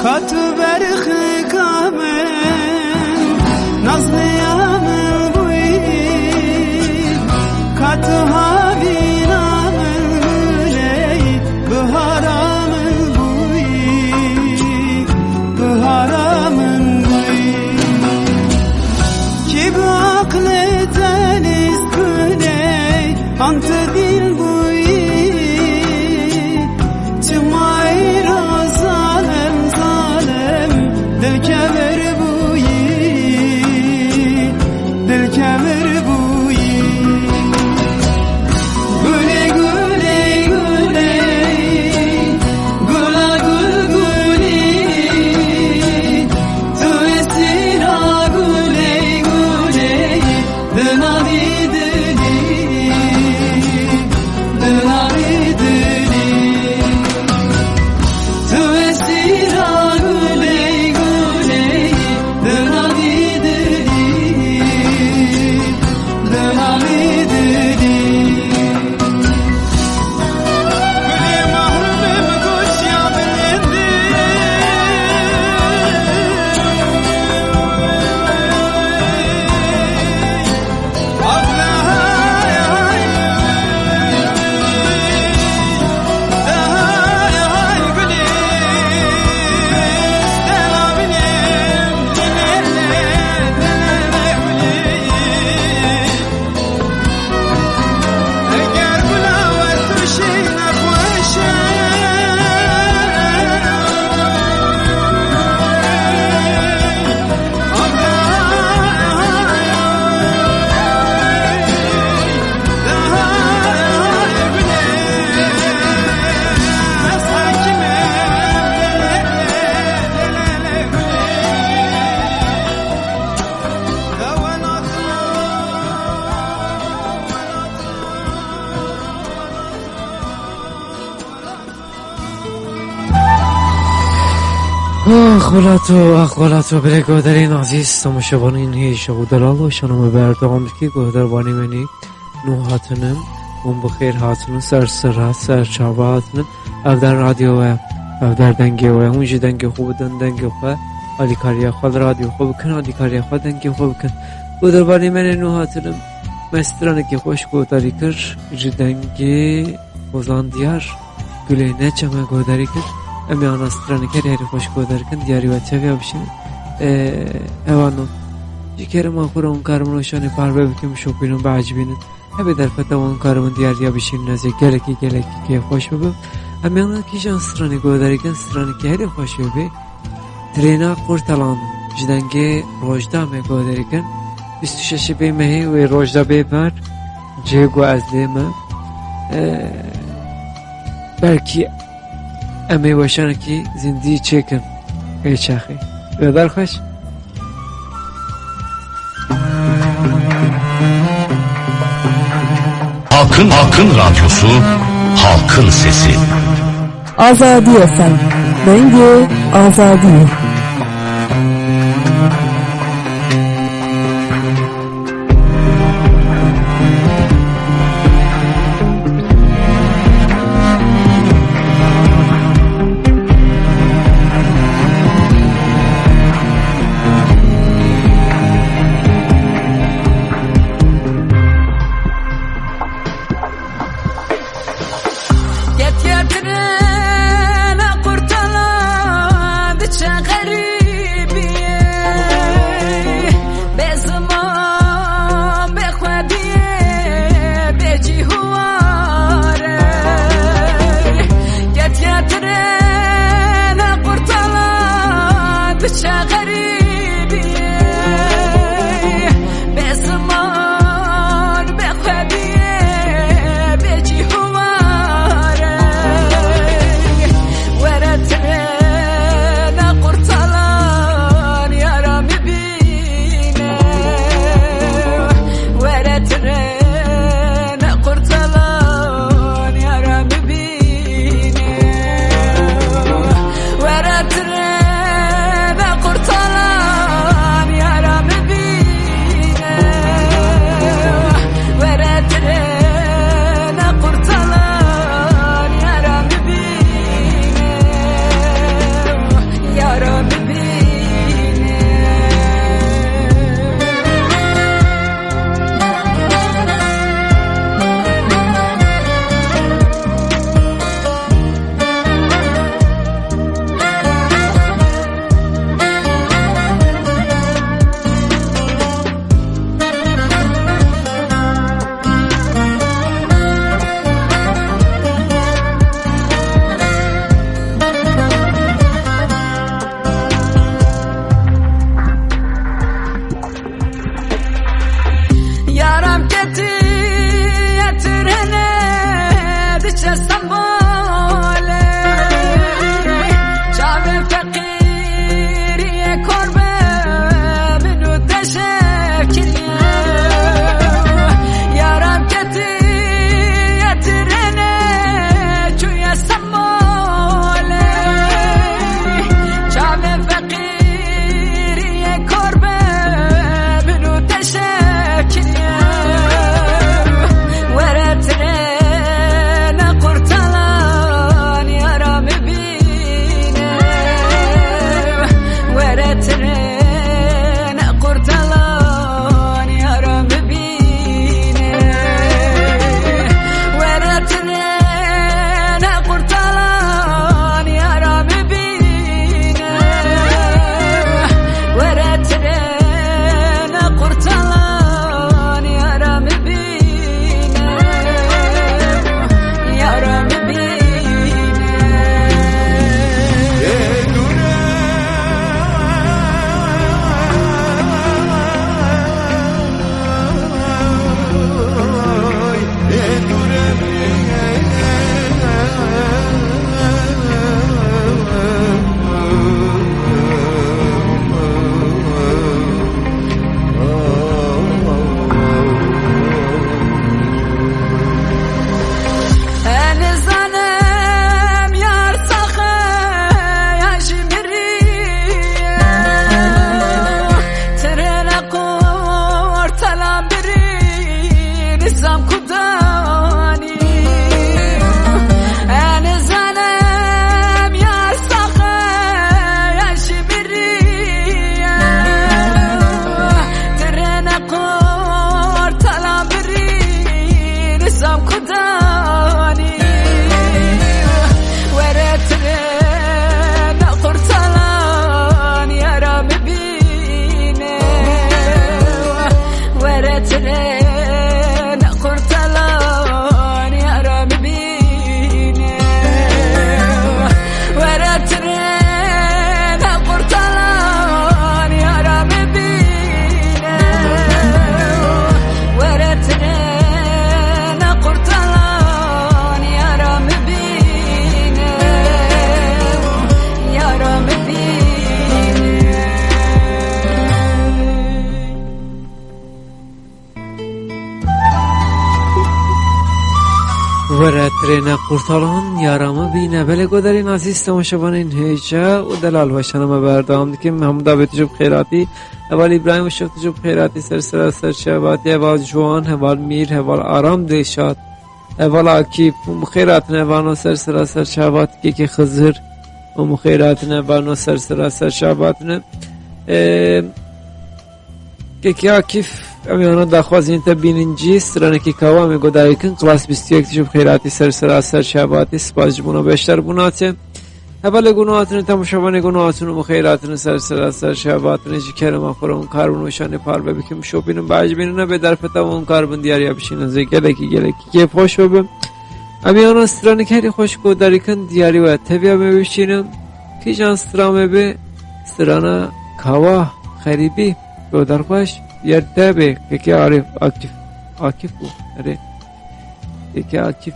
Ka tu berxika min, nazliya min bûyî, ka tu havîna min guleyî, bihara min bûyî, bihara min bûyî. Kî bi aqlê tenîst guleyî, an tu dîl bûyî. Çima îro zalim, zalim, dilkevir bûyî, dilkevir bûyî. Gulê, gulê, gulê, gula gul gulî, tu esîra gulê, gulê. Di navê dilî, di navê dilî. Tu esîra gulê, gulê. Di navê dilî, di navê dilî. Gulê mahrûmê min gotiya bilindî. Ax welato, ax welato, belê guhdarên ezîz, temaşevanên hêja û delal, weşana me berdewam dike, guhdarvanê me nê nû hatine, hûn bi xêr hatine, ser serhat, ser çava hatine. Ev der radyo we, ev der dengê we, hûn jî dengê xwe bidin, dengê xwe, alîkariya xwe li radyo xwe bikin, alîkariya xwe dengê xwe bikin. Guhdarvanê me nê nû hatine, me stranekî xweş guhdarî kir, ji dengê Hozan Diyar, Gulê Neçe me guhdarî kir. Em ê ana stranekê herî xweş guhdarî kin, diyarî we çaviya bişînin. Ee, ev ano. Ji kerema xwe re hûn karibin weşanê parve bikin, bişopînin, biecibînin. Hebê derfeta wan karibin diyariya bişînin, ez ê gelekî, gelekî kêfxweş bibim. Em ê ana kîjan stranê guhdarî kin, stranekî herî xweş bibê. Trêna Qurtalan ji dengê Rojda me guhdarî kin. Bîst û şeşê bê mehê wê Rojda bê ber, cihê ku ez lê me. Ee, belkî em ê weşanekî zindî çêkin ê çaxê. Wê berxweş. Halkın, Halkın Radyosu, Halkın Sesi. Azadî F M, dengê azadiyê. Ketiye trêna Qurtalan diçe Were trêne qurtalan, yara me bîne. Belê, godarên ezîz, temaşevanên hêja û delal, weşana me berdewam dikim. Hemû da bê tu ji bi xêratî. Heval Îbrahîm Işık, tu ji bi xêratî, ser sera ser çavatî. Heval Ciwan, heval Mîr, heval Aram Dilşad, heval Akîf, hûn bi xêr hatin. Hevalan ser sera ser çavatî, kekê Xizir, hûn bi xêr hatin. Hevalan ser sera ser çavatî. Ê, Kekê Akîf, em ê ana daxwazên te bînin cî, stranekî kawa em ê godarî kin, klas bîst û yek, tu ji bi xêr hatî, ser sera ser çavatî, spas ji bona beşdar bûna te. Hevalê gûno hatine, temaşevanê gûno hatine, bi xêr hatine, ser sera ser çavatine, ji kerema xwe re hûn kar bin weşanê parve bikin, bişopînin, biecibînin, nebe derfeta hûn kar bin diyariya bişînin, zê gelekî, gelekî kêfxweş bibe. Em ê ana stranek herî xweş godarî kin, diyarî we teviya me bişînin. Kîjan stran me bi? Strana kawa, xerîbî. Godarxweş, yer te bê, kekê Arif, Akîf. Akîf bû, erê. Kekê Akîf.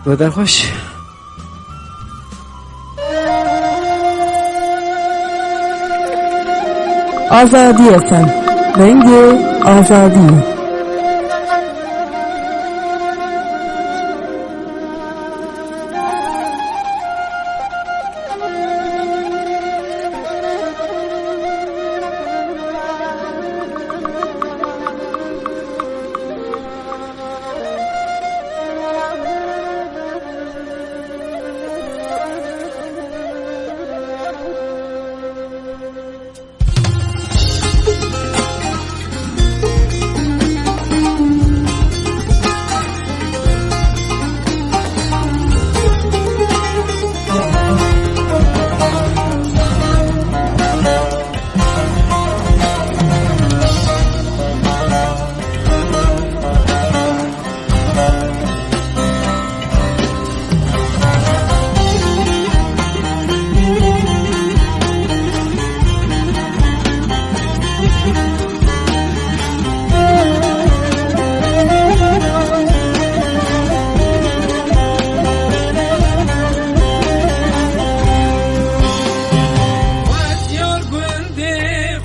Godarxweş. Azadî F M. Dengê Azadî.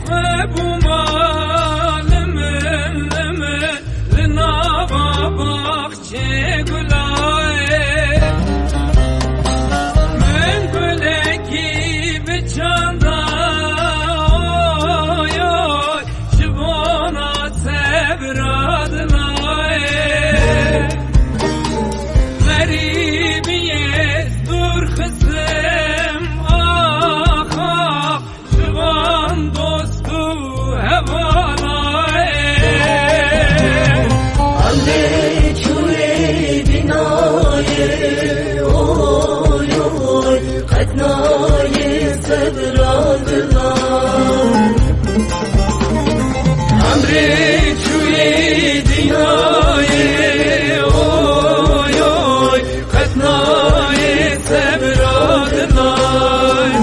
Xwe bû ma limil, limil, li nava baxçê gulayê. Min gulekî bi çanda, oy, oy, ji bona tevra dilayê. Xerîbiyê dûr xistim, ax, ax, ji van dost û hevalayê. Emrê çûyê dînayê, oy, oy, qet nayê sebra dilan. Emrê çûyê dînayê, oy, oy, qet nayê sebra dilan.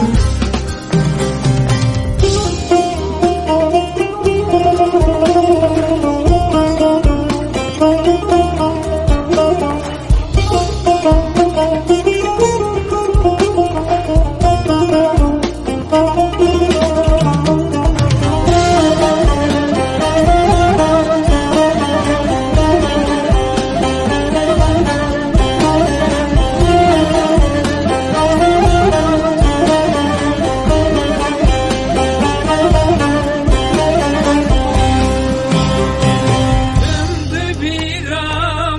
Bîra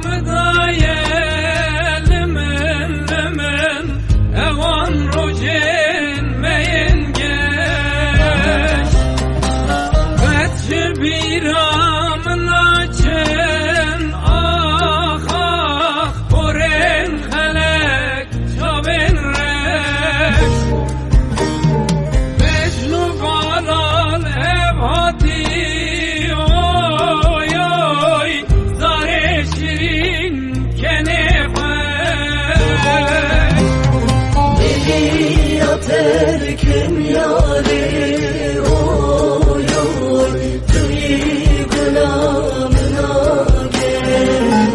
min daye limil, limil, ewan rojên me yên geş. Qet ji bîra min naçin, ax, ax, porên xelek, çavên reş. Mecnû balal ev hatî, oy, oy, zarê şirîn kenê xwe. Diliya te dikim yarê, oy, oy, tu yî gula min a gel.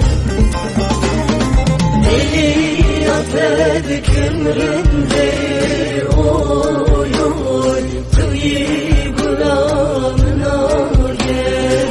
Diliya te dikim rindê, oy, oy, tu yî gula min a gel.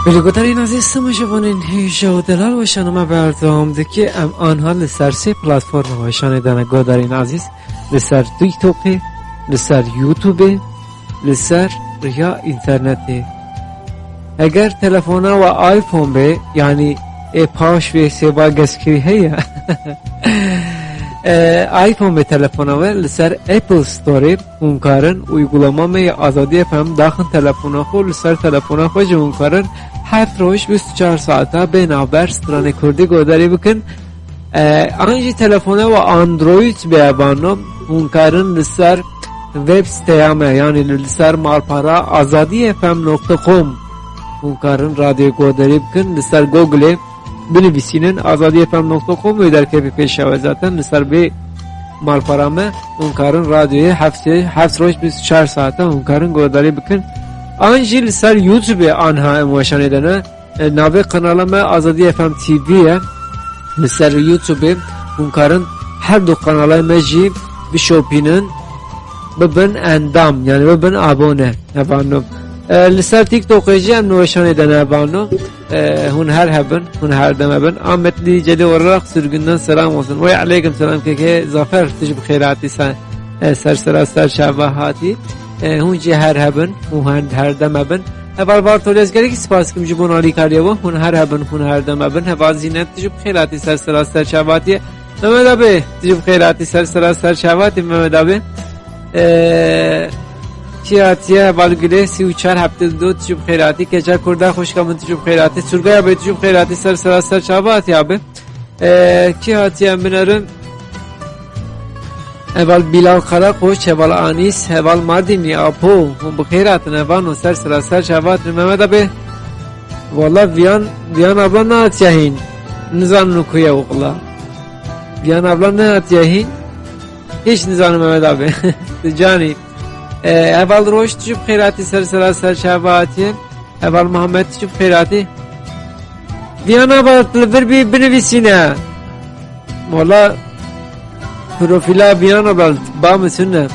Belê guhdarên ezîz, sima ji vanên hêja û delal weşana me berdewam dike. Em anha li ser sê platforma weşanê de ne guhdarên ezîz. Li ser TikTokê, li ser YouTubeê, li ser riya înternetê. Eger telefona we iPhone be, yanî ê paş vê sêva geskirî heye, e, iPhone be telefona we, li ser Apple Storeê hûn karin uygulama me ya Azadî F M daxin telefona xwe, li ser telefona xwe jî hûn karin heft roj bîst û çar saeta bê navber stranê kurdî guhdarî bikin. E, an jî telefona we Android be evano, hûn karin li ser web siteya me, yanî li ser malpara azadî F M nokta com hûn karin radyoyê guhdarî bikin, li ser Googleê binivîsînin azadî F M nokta com wê derkevî pêşa we zaten li ser vê malpara me hûn karin radyoyê heft, heft roj bîst û çar saeta hûn karin guhdarî bikin. An jî li ser YouTubeê anha em weşanê de ne. E, navê kanala me Azadî F M T V ye. Li ser YouTubeê hûn karin her du kanalay me jî bişopînin, bibin endam, yanî bibin abone. Hevano. E, li ser TikTokê jî em li weşanê de ne hevano. E, hûn her hebin, hûn her dem hebin. Ahmet Licelî olarak sürgünden selam olsun. Wey aleyküm selam keke Zafer, tu jî bi xêr hatî sen. E, ser sera ser çava hatî. E, hûn jî her hebin, hûn her, her dem hebin. Heval Bartol, ez gelekî spas dikim ji bo alîkariya we. Hûn her hebin, hûn her dem hebin. Heval Zînet, tu jî bi xêr hatî ser sera ser çava hatî. Mehmet abi, tu jî bi xêr hatî ser sera ser çava hatî, Mehmet abi. Ee, kî hatiye Heval Gulê, sî û çar heptê du, tu jî bi xêr hatî. Keça Kurda, xwişka min, tu jî bi xêr hatî. Surgay abi, tu jî bi xêr hatî ser sera ser çava hatî abi. Ee, kî hatiye em binerin? Heval Bilal Karakoç, heval Anis, heval Mardinî, Apo, hûn bi xêr hatin, heval no ser sera ser çava hatin, Mehmet abi. Wala Viyan, Viyan abla nehatiye hîn. Nizanin ku ye wila. Viyan abla nehatiye hîn. Hiç nizanim Mehmet abi. Ti canî. E, heval Roj, tu jî bi xêr hatî ser sera ser çava hatiye. Heval Muhammed, tu jî bi xêr hatî. Viyan abla, tu li vir bî binivîsîne. Wala profîla Viyan abla ba min tune.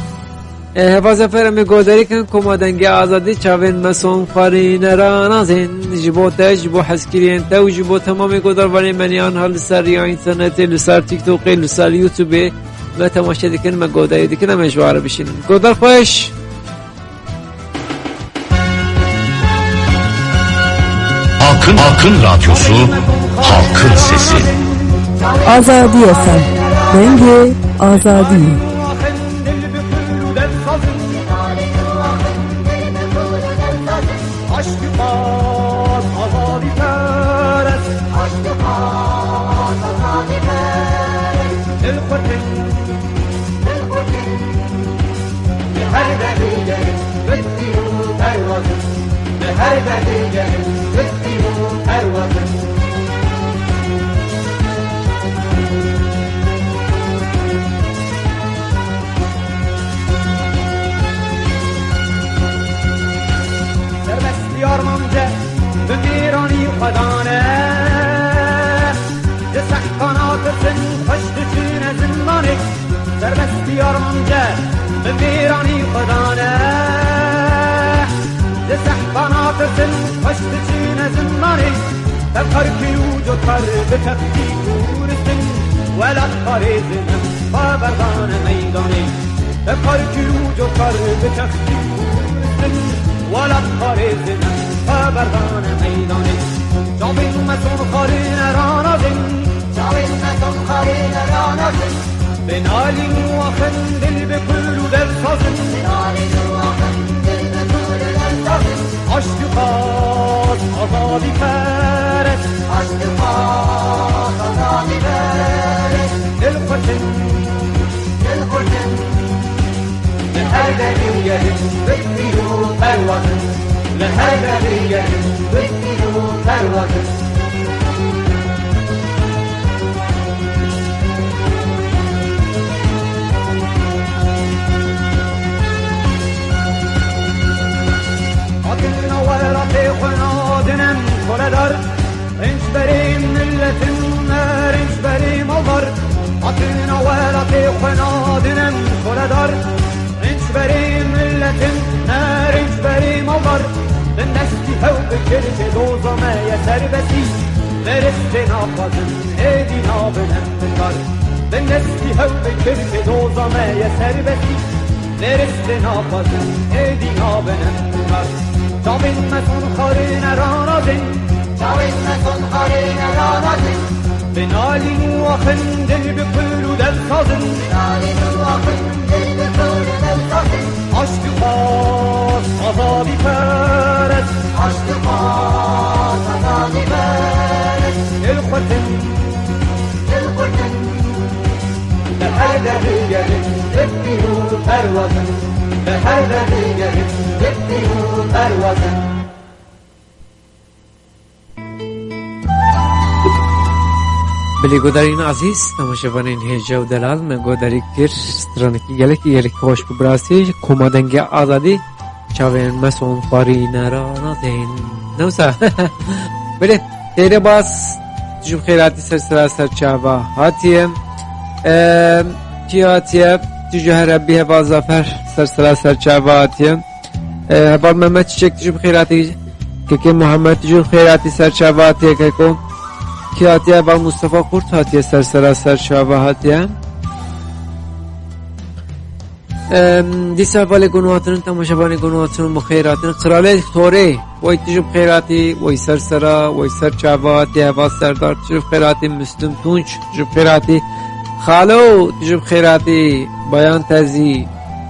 E, heva Zafer, em ê guhdarî kin koma Dengê Azadî, çavên me son xwarî ne ranazên. Ji bo te, ji bo hezkiriyên te û ji bo temamê guhdarvanê me niha li ser riya înternetê, li ser TikTokê, li ser YouTubeê me temaşe dikin, me guhdarî dikin, em ê ji we re bişînin. Guhdar xweş. Halkın, Halkın Radyosu, Halkın Sesi. Azadî F M, dengê azadî. Li her derdê gelin bitirû perwazin. Li her derdê gelin bitirû perwazin. Serbest diyar mance bi mêranî xwe dane. Ji sehpa natirsin xweş diçine zindanê. Serbest diyar mance bi mêranî xwe dane. Li sehpa natirsin xweş diçine zindanê. Tev xerkî û cotkar bi textî û ristin welat parêzin em xwe berdane meydanê. Tev xerkî û cotkar bi textî û ristin welat parêzin em xwe berdane meydanê. Çavên me son xwarî ne ranazin. Çavên me son xwarî ne ranazin. Bi nalîn û axin dil bi kul û dev sazin. Bi nalîn û axin dil bi kul û dev sazin. Aştiqas azadî perest. Aştiqas azadî perest. Dil xurtin. Dil xurtin. Li her derê gelin bitirû perwazin. Li her derê gelin bitirû perwazin. Hatina welatê xwe nadin em koledar. Rênçberê miletin, rênçberê maldar. Hatina welatê xwe nadin em koledar. Rênçberê miletin, ne rênçberê maldar. Bindestî hew bikir çê doza me Serbestî, neristê naxwazin, êdî nabin em bikar. Bi nestî hew bi kirkê doza me ye serbestî. Neristê naxwazin, êdî nabin em bikar. Çavên me son xwarê ne ranazin. Çavên me son xwarê ne ranazin. Bi nalîn û axindin bi kul û del sazin. Bi nalîn û axindin bi kul û del sazin. Aştîxwaz, azadîperest. Aştîxwaz, azadîperest. Dilxurtin. Dilxurtin. Li her derê gelin, dipîn û perwazin. Li her derê gelin, dipîn û perwazin. Belê guhdarên ezîz, temaşevanên hêja û delal, me guhdarî kir stranekî gelekî gelekî xweş ku bi rastî koma dengê azadî çavên me son xwarî nera nadên. Ne wisa? Belê, têrê bas, tu ji bi xêratî ser sera ser çava hatiye. Em, kî hatiye? Tu ji herebî heval Zafer ser sera ser çava hatiye. E, heval Mehmet Çiçek, tu ji bi xêr hatî. Kekê Muhammed, tu ji bi xêr hatî, ser çava hatiye keko. Kî hatiye? Heval Mustafa Kurt hatiye, ser sera ser çava hatiye. Em, dîsa hevalê gon hatinin, temaşevanê gon hatinin, bi xêr hatin. Qiralê Torê, wey tu ji bi xêr hatî, wey ser sera, wey ser çava hatiye, heval Serdar, tu ji bi xêr hatî, Müslüm Tunç, tu ji bi xêr hatî. Xalo, tu ji bi xêr hatî, Bayan Tezî,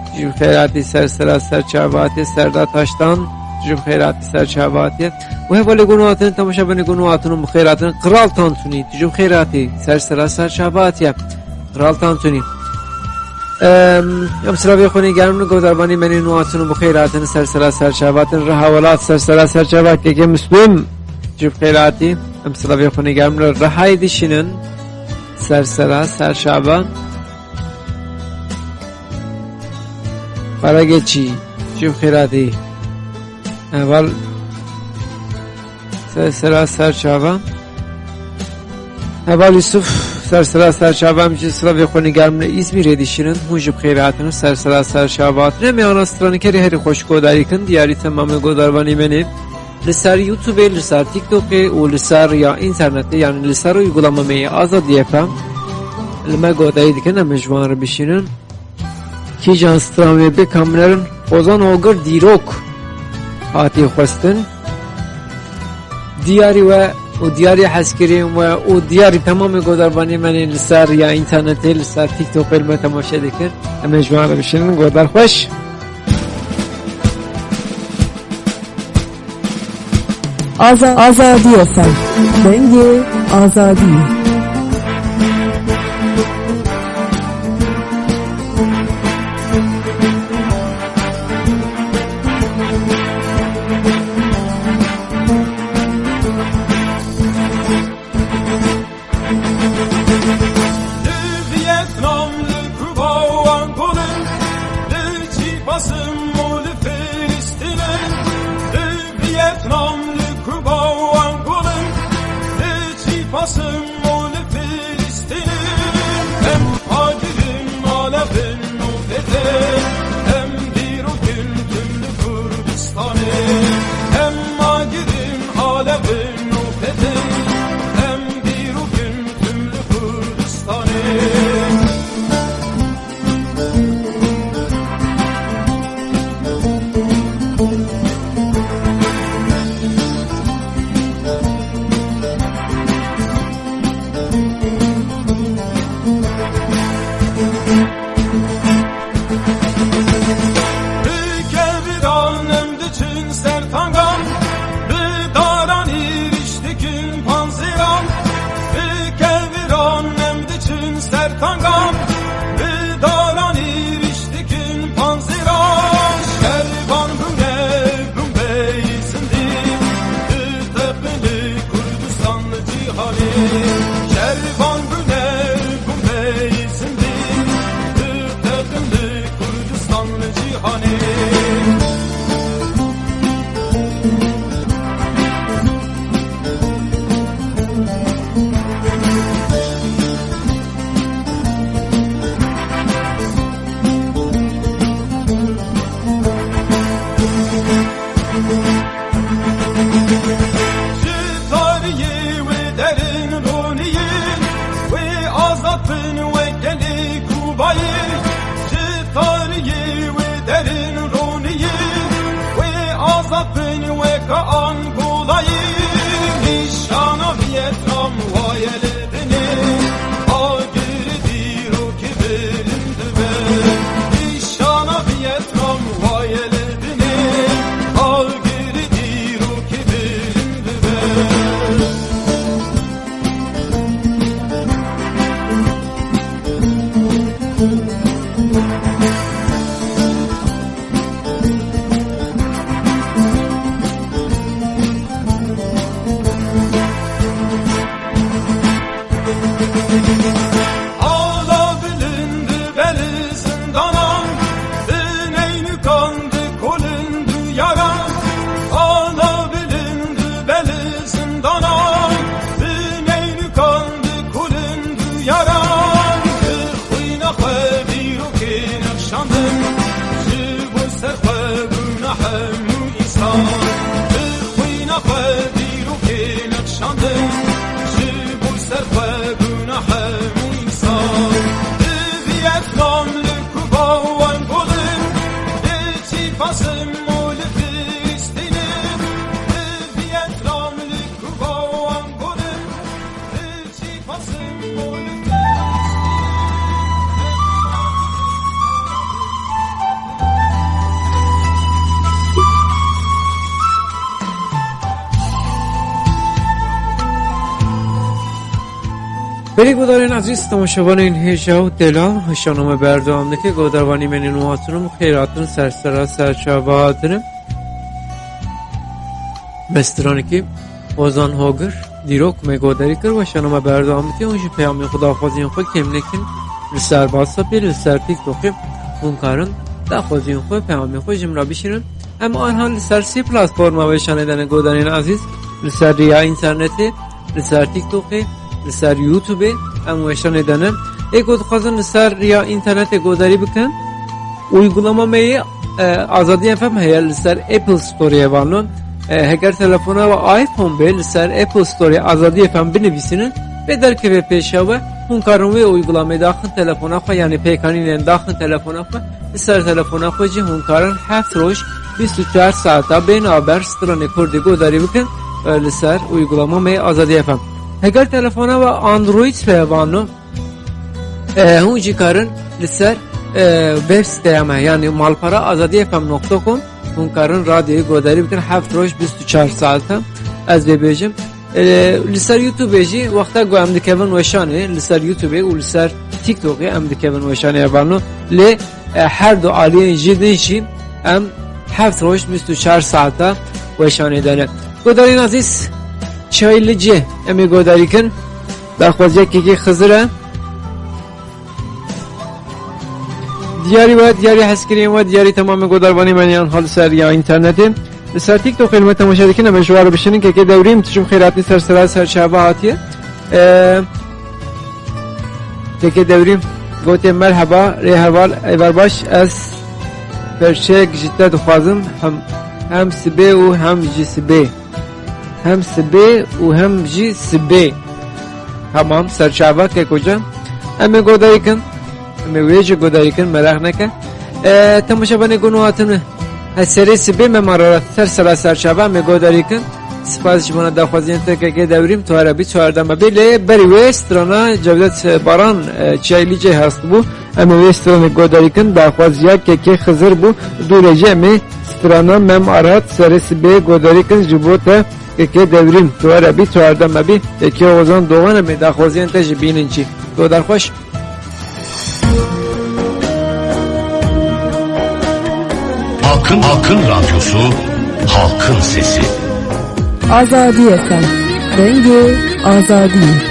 tu ji bi xêr hatî, ser sera ser çava hatiye, Serdar Taştan, tu ji bi xêr hatî, ser çava hatiye. Û hevalê gon hatinin, temaşevanê gon hatinin, bi xêr hatin. Qral Tantuni, tu ji bi xêr hatî, ser sera ser çava hatiye. Qral Tantuni. Em, em silavê xwe nêgerin, godarvanî menê nû hatin û bi xêr hatin, ser sera ser çava hatin, Riha Welat, ser sera ser çava, kekê Müslüm, tu ji bi xêr hatî. Em silavê xwe nêgerin, Rihayê dişînin, ser sera ser çava. Karageçî, tu ji bi xêr hatî. Heval ser sera ser çava. Heval Yusuf, ser sera ser çava, em jî silavê xwe nêgerin, li Îzmîrê dişînin, hûn ji bi xêr hatin, ser sera ser çava hatin. Em ê ana stranîkerê herî xweş godarî kin, diyarî temamê godarvanî menê. Li ser YouTubeê, li ser TikTokê û li ser ya înternetê, yanî li ser uygulama me yê Azadî F M, li me godarî dikin, em ê ji wan re bişînin. Kîjan stran wê bê kamnerin? Ozan Ogir dîrok hatî xwestin. Diyarî we û diyarî hezkirên we û diyarî temamê godarvanê me yên li ser ya înternetê, li ser TikTokê li me temaşe dikin. Em ê ji wan re bişînin. Godar xweş. Aza-, Azadî F M. Dengê Azadî. Li Vietnam, li Kuba û Angolê, li Çîpasim û li Filistînê, li Vietnam, li Kuba û Angolê, li Çîpasim û li Filistînê, em agir in, alev in û pêt in, em dîrok in tim li Kurdistanê, em agir in, alev in û pêt in, em dîrok in tim li Kurdistanê. Bi keviran em diçin ser tangan, bi daran êrîş dikin panzêran, bi keviran em diçin ser tangan, bi daran êrîş dikin panzêran. Şervan bûne bûn bey zindî, diteqin li Kurdistan li cîhanê. Şervan bûne bûn bey zindî, diteqin li Kurdistan li cîhanê. Ala bilind beli zindana, bineynikan dikolin duyara. Ala bilind beli zindana, bineynikan dikolin duyara. Bi xwîna xwe dîrokê nexşandin, ji bo ser xwe bûna hemû însan. Bi xwîna xwe dîrokê nexşandin, ji bo ser xwe bûna hemû însan. Diviyet nam li Kuba wan godin, li çî Qasim û li Filistînin. Diviyet nam li Kuba wan godin, li çî Qasim û li Filistînin. Belê guhdarên ezîz, temaşevanên hêja û delal, weşana me berdewam dike. Guhdarvanî me nû hatinim, xêr hatin, ser sera ser çava hatine. Me stranekî Ozan Hogir, dîrok me guhdarî kir, weşana me berdewam dike. Hûn jî peyamên xwe, daxwaziyên xwe kêm nekin, li ser WhatsAppê, li ser TikTokê hûn karin daxwaziyên xwe, peyamên xwe ji min re bişînin. Em anha li ser sê platforma weşanê de ne, guhdarên ezîz, li ser riya înternetê, li ser TikTokê, li ser YouTubeê em weşanê de ne. Ê ku dixwazin li ser riya înternetê guhdarî bikin, uygulama me yê, e, Azadî F M heye, li ser Apple Storeê vano. E, heger telefona we iPhone be, li ser Apple Storeê Azadî F M binivîsînin, vê derkeve pêşa we, hûn karin wê uygulamê daxin telefona xwe, yanî pêkanînên daxin telefona xwe. Li ser telefona xwe jî hûn karin heft roj, bîst û çar saeta bê navber stranê kurdî guhdarî bikin, e, li ser uygulama me Azadî F M. Heger telefona we Android be vano, e, hûn jî karin li ser, e, web siteya me, yanî malpara azadî F M nokta com, hûn karin radyoyê guhdarî bikin heft roj, bîst û çar saeta. Ez vê bêjim. E, li ser YouTubeê jî wexta ku em dikevin weşanê, li ser YouTubeê û li ser TikTokê em dikevin weşanê evano. Lê, e, her du aliyên jî din jî em heft roj, bîst û çar saeta weşanê de ne. Guhdarên ezîz, Çaylicê em ê guhdarî kin. Daxwaziya kekê Xizir e. Diyarî we, diyarî hezkiriyên we, diyarî temamê guhdarvanê me yan hal ser ya înternetê. Li ser TikTokê me temaşe dikin, em ê ji we re bişînin. Kekê Dewrîm, tu jî bi xêr hatî, ser sera ser çava hatiye. Ee, Kekê Dewrîm gotiye, merheba, rê heval, êvar baş, ez perçeyek ji te dixwazim, hem, hem sibê û hem ji sibê. Hem sibê û hem jî sibê. Tamam, serçava kek hoca. Em ê godarî kin. Em ê wê jî godarî kin, meraq neke. E, temaşevanê gund û hatin, he serê sibê me mara ser sera serçava em ê godarî kin. Spas ji bona daxwaziyên te kekê Dewrîm, tu here bî, tu her dema bî. Lê berî wê strana Cevdet Baran, e, Çiya Îlîcê hest bû. Em ê wê stranê godarî kin, daxwaziya kekê Xizir bû. Dû re jî em ê strana Mem Arat serê sibê godarî kin ji bo te. Kekê Dewrîm, tu here bî, tu her dema bî. Kekê Ozan Doğan, em ê daxwaziyên te jî bînin jî. Godar xweş. Halkın, Halkın Radyosu, Halkın Sesi. Azadî F M, Dengê Azadî.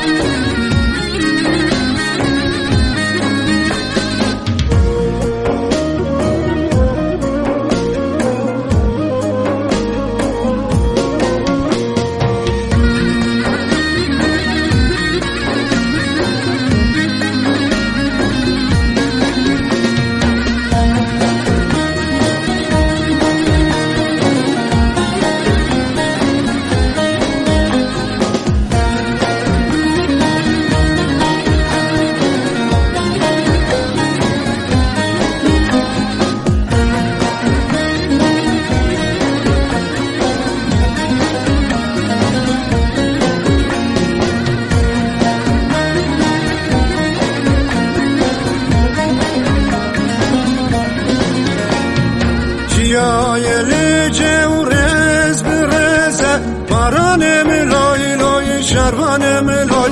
Çiyayê Licê û rêz bi rêz e, baranê min loy loy, şervanê min loy.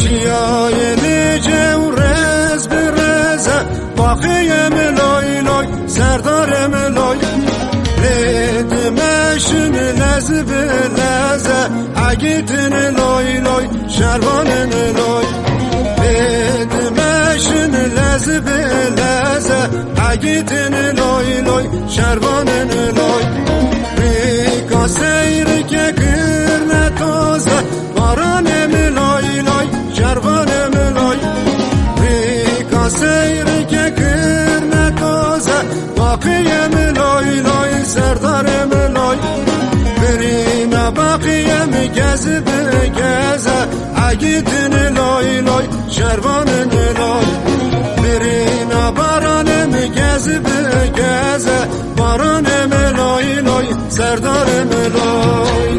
Çiyayê Licê û rêz bi rêz e, baxiyê min loy loy, serdarê min loy. Lê dimeşin lez bi lez e, egîtin loy loy, şervanê min loy. Gidin loy loy, şervanên loy. Rêka seyrike kirine toze, baranê min loy loy, şervanê min loy. Rêka seyrike kirine toze, baqiyê min loy loy, serdarê min loy. Birîna baqiyê min gez bi geze, egidin loy loy, şervanên loy. Birîna baranên gez bi geze, baranê min loy loy, serdarê min loy.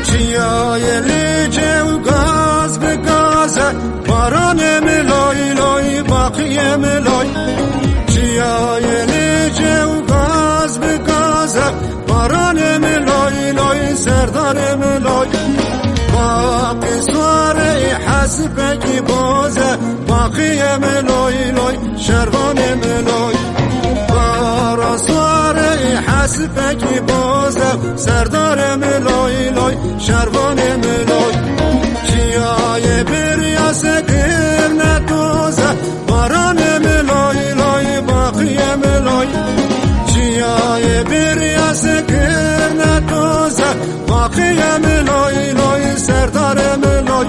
Çiyayê Lêcê û gaz bi gaz e, baranê min loy loy, baqiyê min loy. Çiyayê Lêcê û gaz bi gaz e, baranê min loy loy, serdarê min loy. Baqî suwarê hesipekî boz e, baqiyê min loy loy, şervanê min loy. Bara suwarê hesipekî boz e, serdarê min loy loy, şervanê min loy. Çiyayê birya sekirine toze, baranê min loy loy, baqiyê min loy. Çiyayê birya sekirine toze, baqiyê min loy loy, serdarê min loy.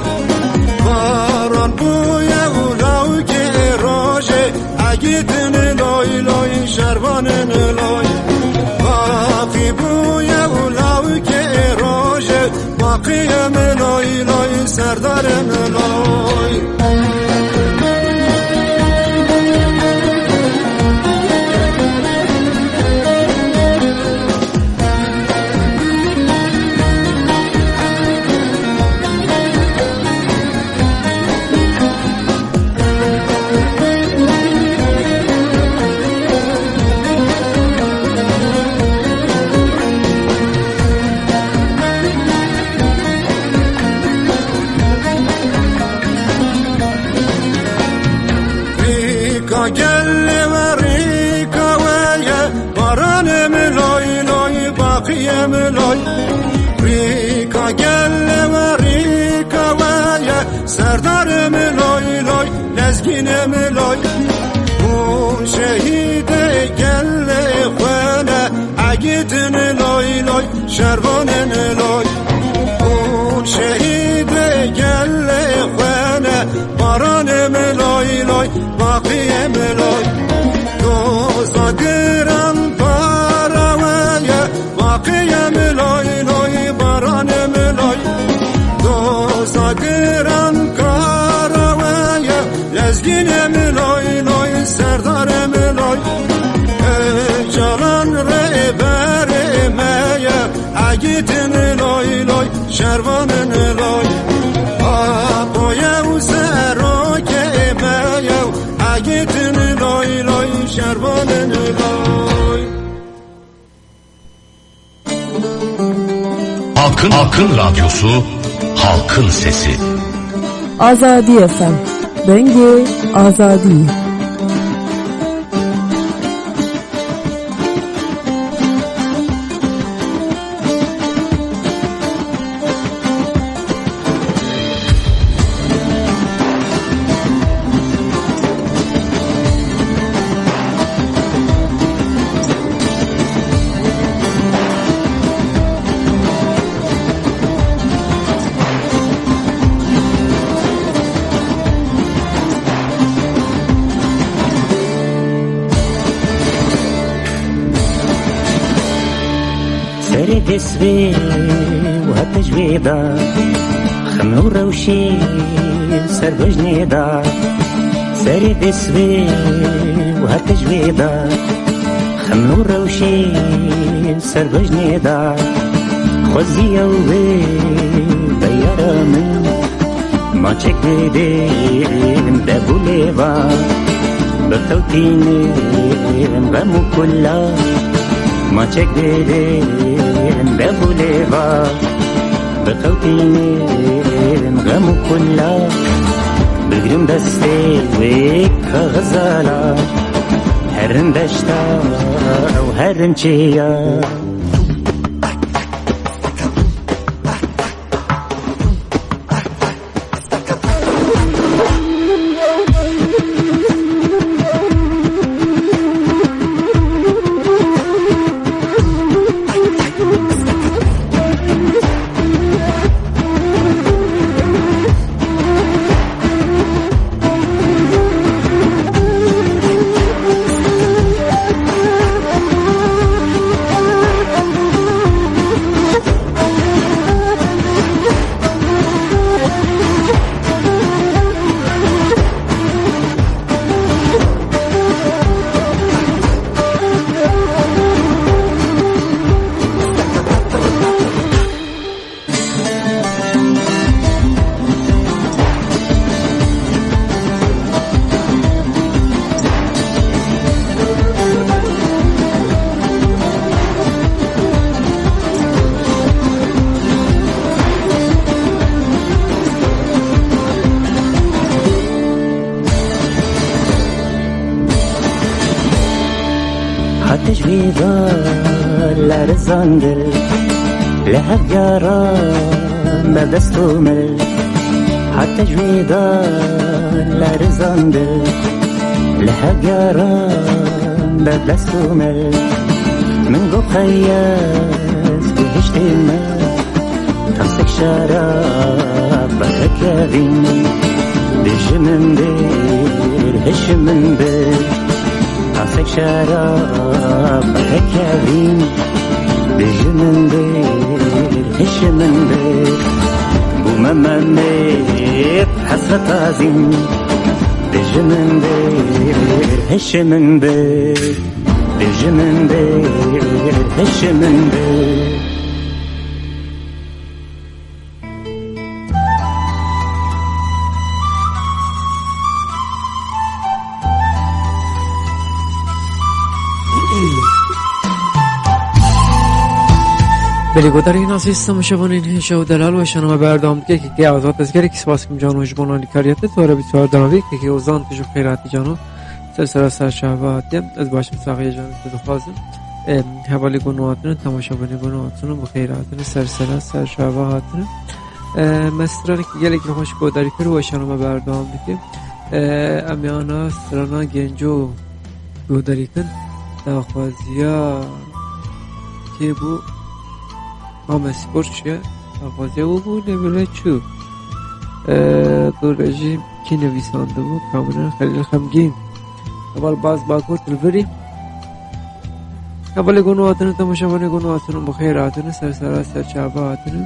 Baran bûye û lawikê rojê, egidin loy loy, şervanên loy. Baqî bûye û lawikê rojê, baqiyê min loy loy, serdarê min loy. Rîka gelê we rîka we ye, baranê min loy loy, baqiyê min loy. Rîka gelê we rîka we ye, serdarê min loy loy, lezgînê min loy. Hûn şehîdê gelê xwe ne, egidin loy loy, şervanên loy. Hûn şehîdê gelê xwe ne, baranê min loy loy, baqiyê min loy. Doza giran para we ye, baqiyê min loy loy, baranê min loy. Doza giran kara we ye, lezgînê min loy loy, serdarê min loy. Ocalan rêberê me ye, egidin loy loy, şervanên loy. Apo ye û serokê me ye, egidin loy loy, şervanên loy. Halkın, Halkın Radyosu, Halkın Sesi. Azadî F M, dengê azadî. Serê destê wê û hate ji wê de, xem û rewşê ser bejnê de. Serê destê wê û hate ji wê de, xem û rewşê ser bejnê de. Xwezî ew bê beyara min, maçek bidê min de bûlê va. Bi qewtînên xem û kula, maçek dêrên dev û lêva. Bi qewtînên xem û kula, bigrim destê wê kaxizala. Herin deşta û herin çiya. Hate ji vî de lerizandin, li hev geran ber dest û mil. Hate ji vî de lerizandin, li hev geran ber dest û mil. Min got xeyes bihiştê me. Tasek şerab hekevîn, dijî min bir, hişi min bir. Tasek şerab hekevîn, dijî min bir, hişi min bir. Bûme me mêr hesreta zîn, dijî min bir, hişi min bir. Dijî min bir, hişi min bir. Belê godarên asî, temaşevanên hêja û delal, weşana me berdewam dike, kekê Azad Ezgerek, spas kim cano ji bona alîkariyê te, tu re bî çar danavî, kekê Ozan tu ji xêr hatî cano. Ser sera ser çava hatiye. Ez başim saxiye canê te dixwazim. Em, hevalê gon hatine, temaşevanê gon hatine, bi xêr hatine, ser sera ser çava hatine. E, me stranekî gelekî xweş godarî kir, weşana me berdewam dike. E, em yana strana Genco godarî kin. Daxwaziya kê bû? Ame Spor çi ye? Daxwaziya we bû, lê bile çû. E, dûre jî kî nivîsandibû? Kamine Xelîl Xemgîn. Heval Baz Bakur tu li virî. Hevalê gon hatine, temaşevanê gon hatine, bi xêr hatine, ser sera ser çava hatine.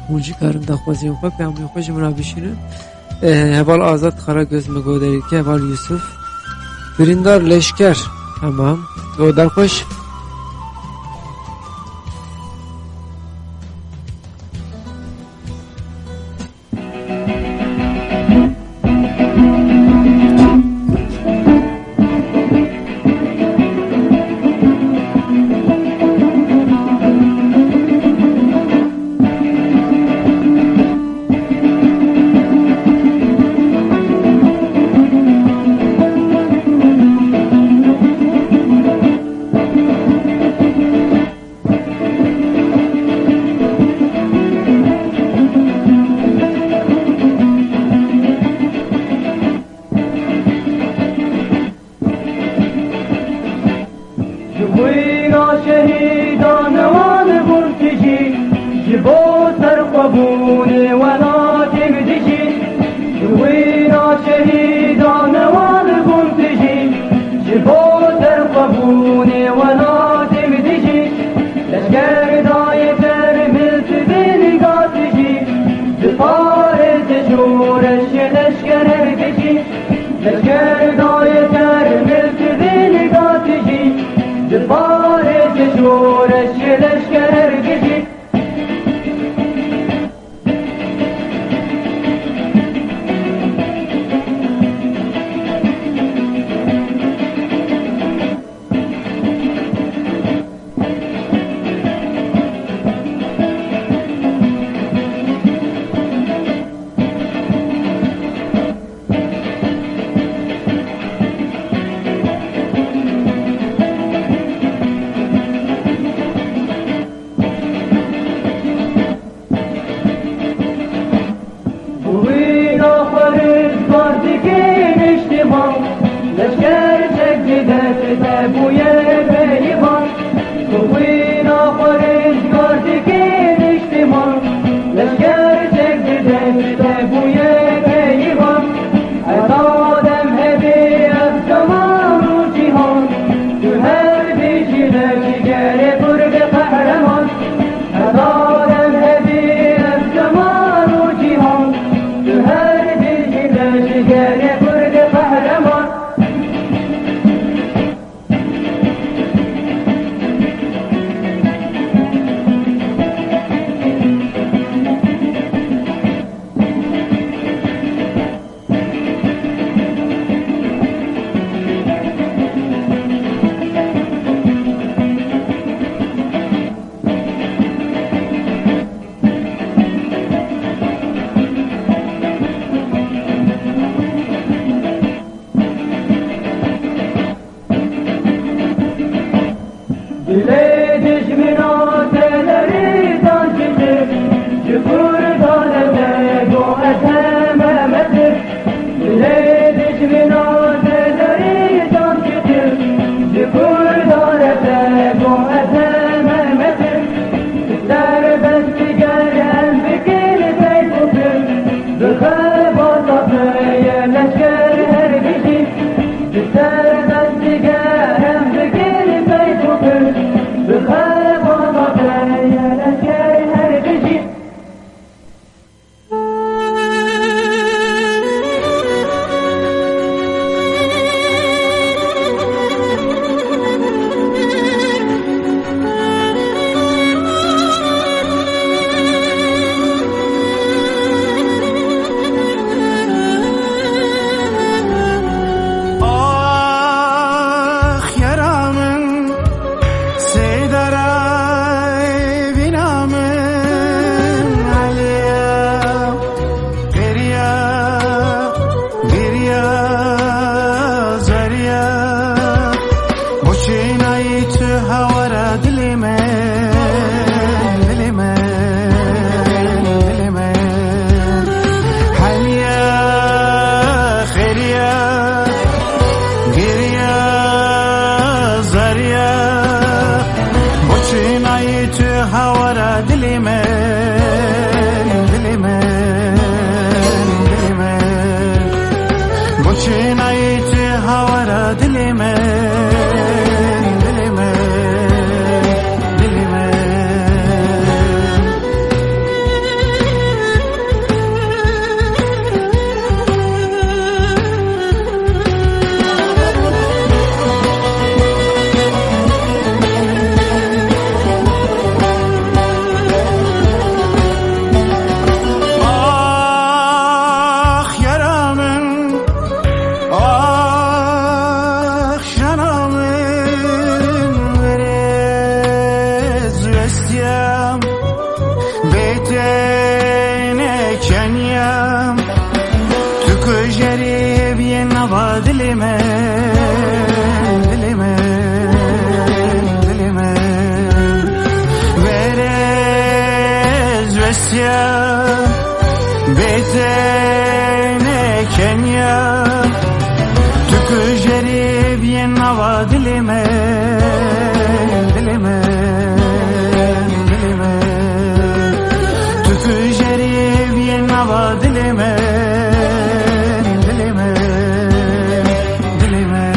Hûn jî karin daxwaziyên xwe, peyamên xwe ji min re bişînin. E, heval Azad Karagöz me godarî dike, heval Yusuf. Birîndar Leşker. Tamam. Godar xweş. Leşkerçek bi dest te bûye beyîvan, ku wîna xwe rizgar dike niştiman. Leşkerçek bi dest te bûye beyîvan, heta dem hebî ev zeman û cîhan. Tu her bijî leşkerê Kurdê qehreman. Heta dem hebî ev zeman û cîhan, tu her bijî leşkerê Kurdê qehreman. Dilê dijmîna te lerî dan çitir, ji Kurdan e te go ez heme metir. Dilê dijmîna te lerî dan çitir, ji Kurdan e te go ez heme metir. Serbest diger em bikin peyk û pir, bi xebata te ye leşker her bijî. Serbest diger em bikin peyk û pir, bi xebata te ye leşker her bijî. Ax yara min, sêdara vîna min Eliya. Geriya, geriya, zeriya. Boçînayî tu hawara dilê min, dilê min, dilê min. Heliya, xêriya, geriya, zeriya. Boçînayî tu hawara dilê min, dilê min, dilê min. Boçînayî tu hawara dilê min, dilê min, dilê min. Ax yara min, ax jana min, verê zivestiyam. Bê te ne keniyam, tu kujerî biyê nava dilê min, dilê min, dilê min. Verê zivestiyam, bê te ne keniyam, tu kujerî biyê nava dilê min, dilê min, dilê min. Tu kujerî biyê nava dilê min, dilê min, dilê min.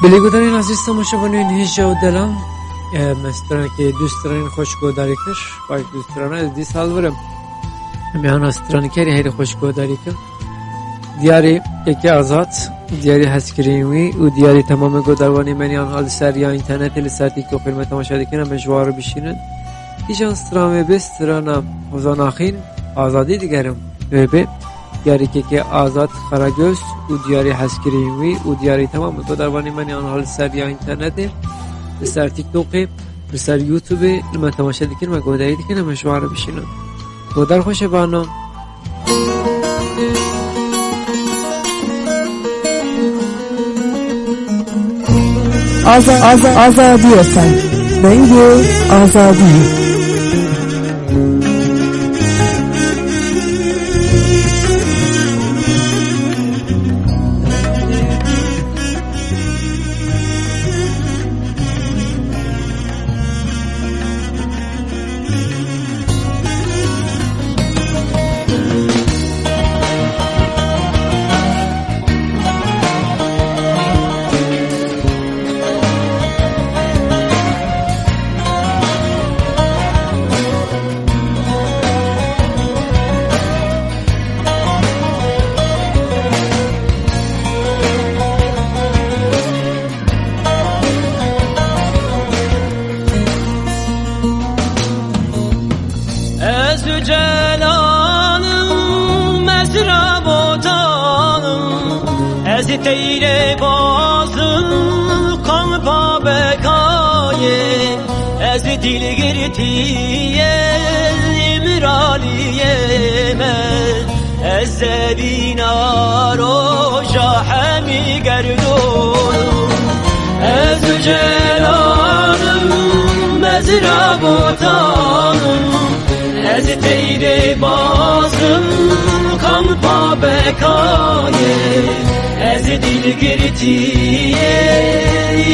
Belê guhdarên ezîz, temaşevanên hêja û delam, e, me stranekê du stranên xweş guhdarî kir. Paş du strana ez dîsa li vir im. Em ê ana stranekê herî xweş guhdarî kin. Diyarê Kekê Azad, diyarê hezkirên wî û diyarê temamê guhdarvanê me yan ha li ser ya înternetê li ser TikTokê me temaşe dikin, em ê ji wan re bişînin. Îjan stran wê bê strana Hozan Axîn, Azadî digerim. Wê bê diyarê Kekê Azad Karagöz û diyarê hezkirên wî û diyarê temamê guhdarvanê me yan ha li ser ya înternetê, li ser TikTokê, li ser YouTubeê li me temaşe dikin, me guhdarî dikin, em ê ji wan re bişînin. Guhdar xweş e bano. Aza, aza, Azadî F M. Dengê Azadî. Ez û Celalim, ez Rabotanim, ez Teyrê Bazim, kampa Bekayê, ez Dîlgirtiyê, Îmraliyê me. Ez zevîna roja hemî gerdûnim, ez û Celalim, ez Rabotanim, ez Teyrê Bazim, kampa Bekayê, ez Dîlgirtiyê,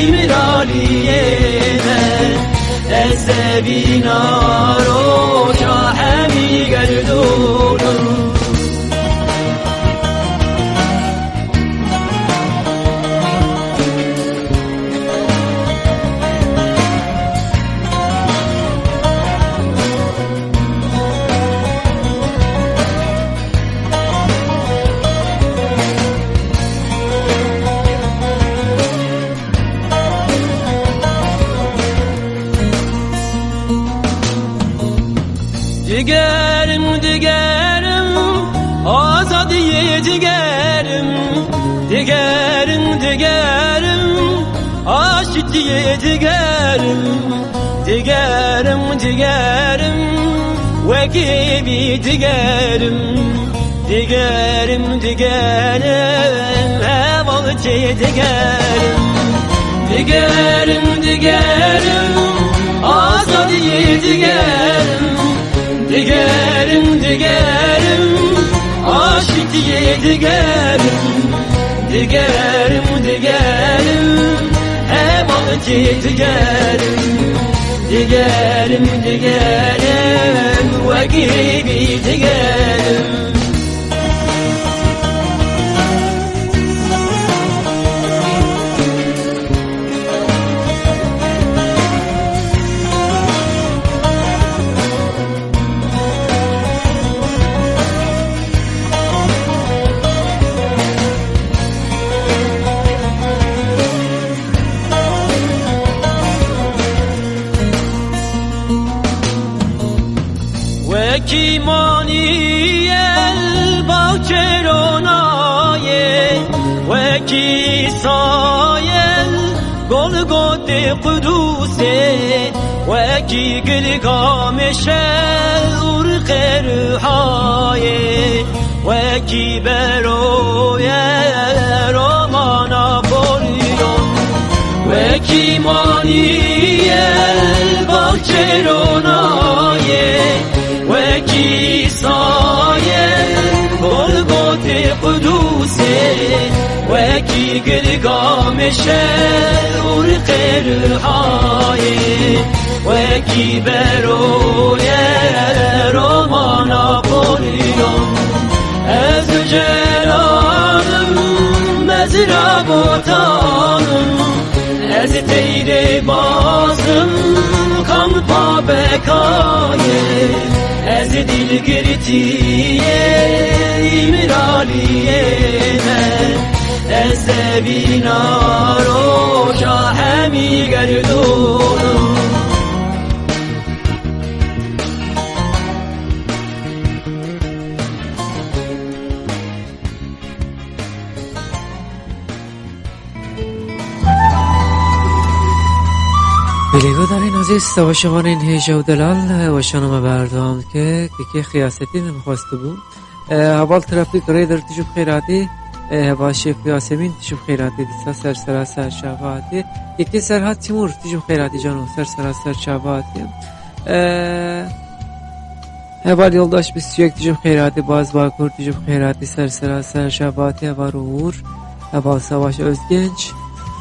Îmraliyê me. Ez zevîna roja hemî gerdûnim. Digerim, digerim, azadiyê digerim. Digerim, digerim, aşitiyê digerim. Digerim, digerim, wekî bî digerim. Digerim, digerim, hevaltiyê digerim. Digerim, digerim, azadiyê digerim. Digerim, digerim, aşitiyê digerim. Digerim, digerim, hevaltiyê digerim. Digerim, digerim, wekî bî digerim. Wekî manî el baxçê ronayê, wekî sayel Golgotê Qudusê, wekî Gilgamêşe Urqê Ruhayê, wekî Beroye Roma Napolyon, wekî manî el baxçê ronayê, wekî sayel Golgotê Qudusê, wekî Gilgamêşe Urqê Ruhayê, wekî Beroye Roma Napolyon. Ez û Celalim, ez Rabotanim, Pekayê ez dilgirtiyê Îmraliyê me, ez devîna roja hemî gerdûn. Belê, guhdarên ezîz, temaşevanên hêja û delal, weşana me berdewam dike. Kekê Xiyasetîn em xwestibû. E, heval Trafîk Rêdir, tu jî bi xêr hatî. E, heval Şêx Yasemîn, tu jî bi xêr hatî. Dîsa ser sera ser çava hatî. Kekê Serhat Timur, tu jî bi xêr hatî cano, ser sera ser çava hatî. E, Heval Yoldaş Bistiyek, tu jî bi xêr hatî. Baz Bakur, tu jî bi xêr hatî, ser sera ser çava hatî. Heval Uğur, heval Savaş Özgenç,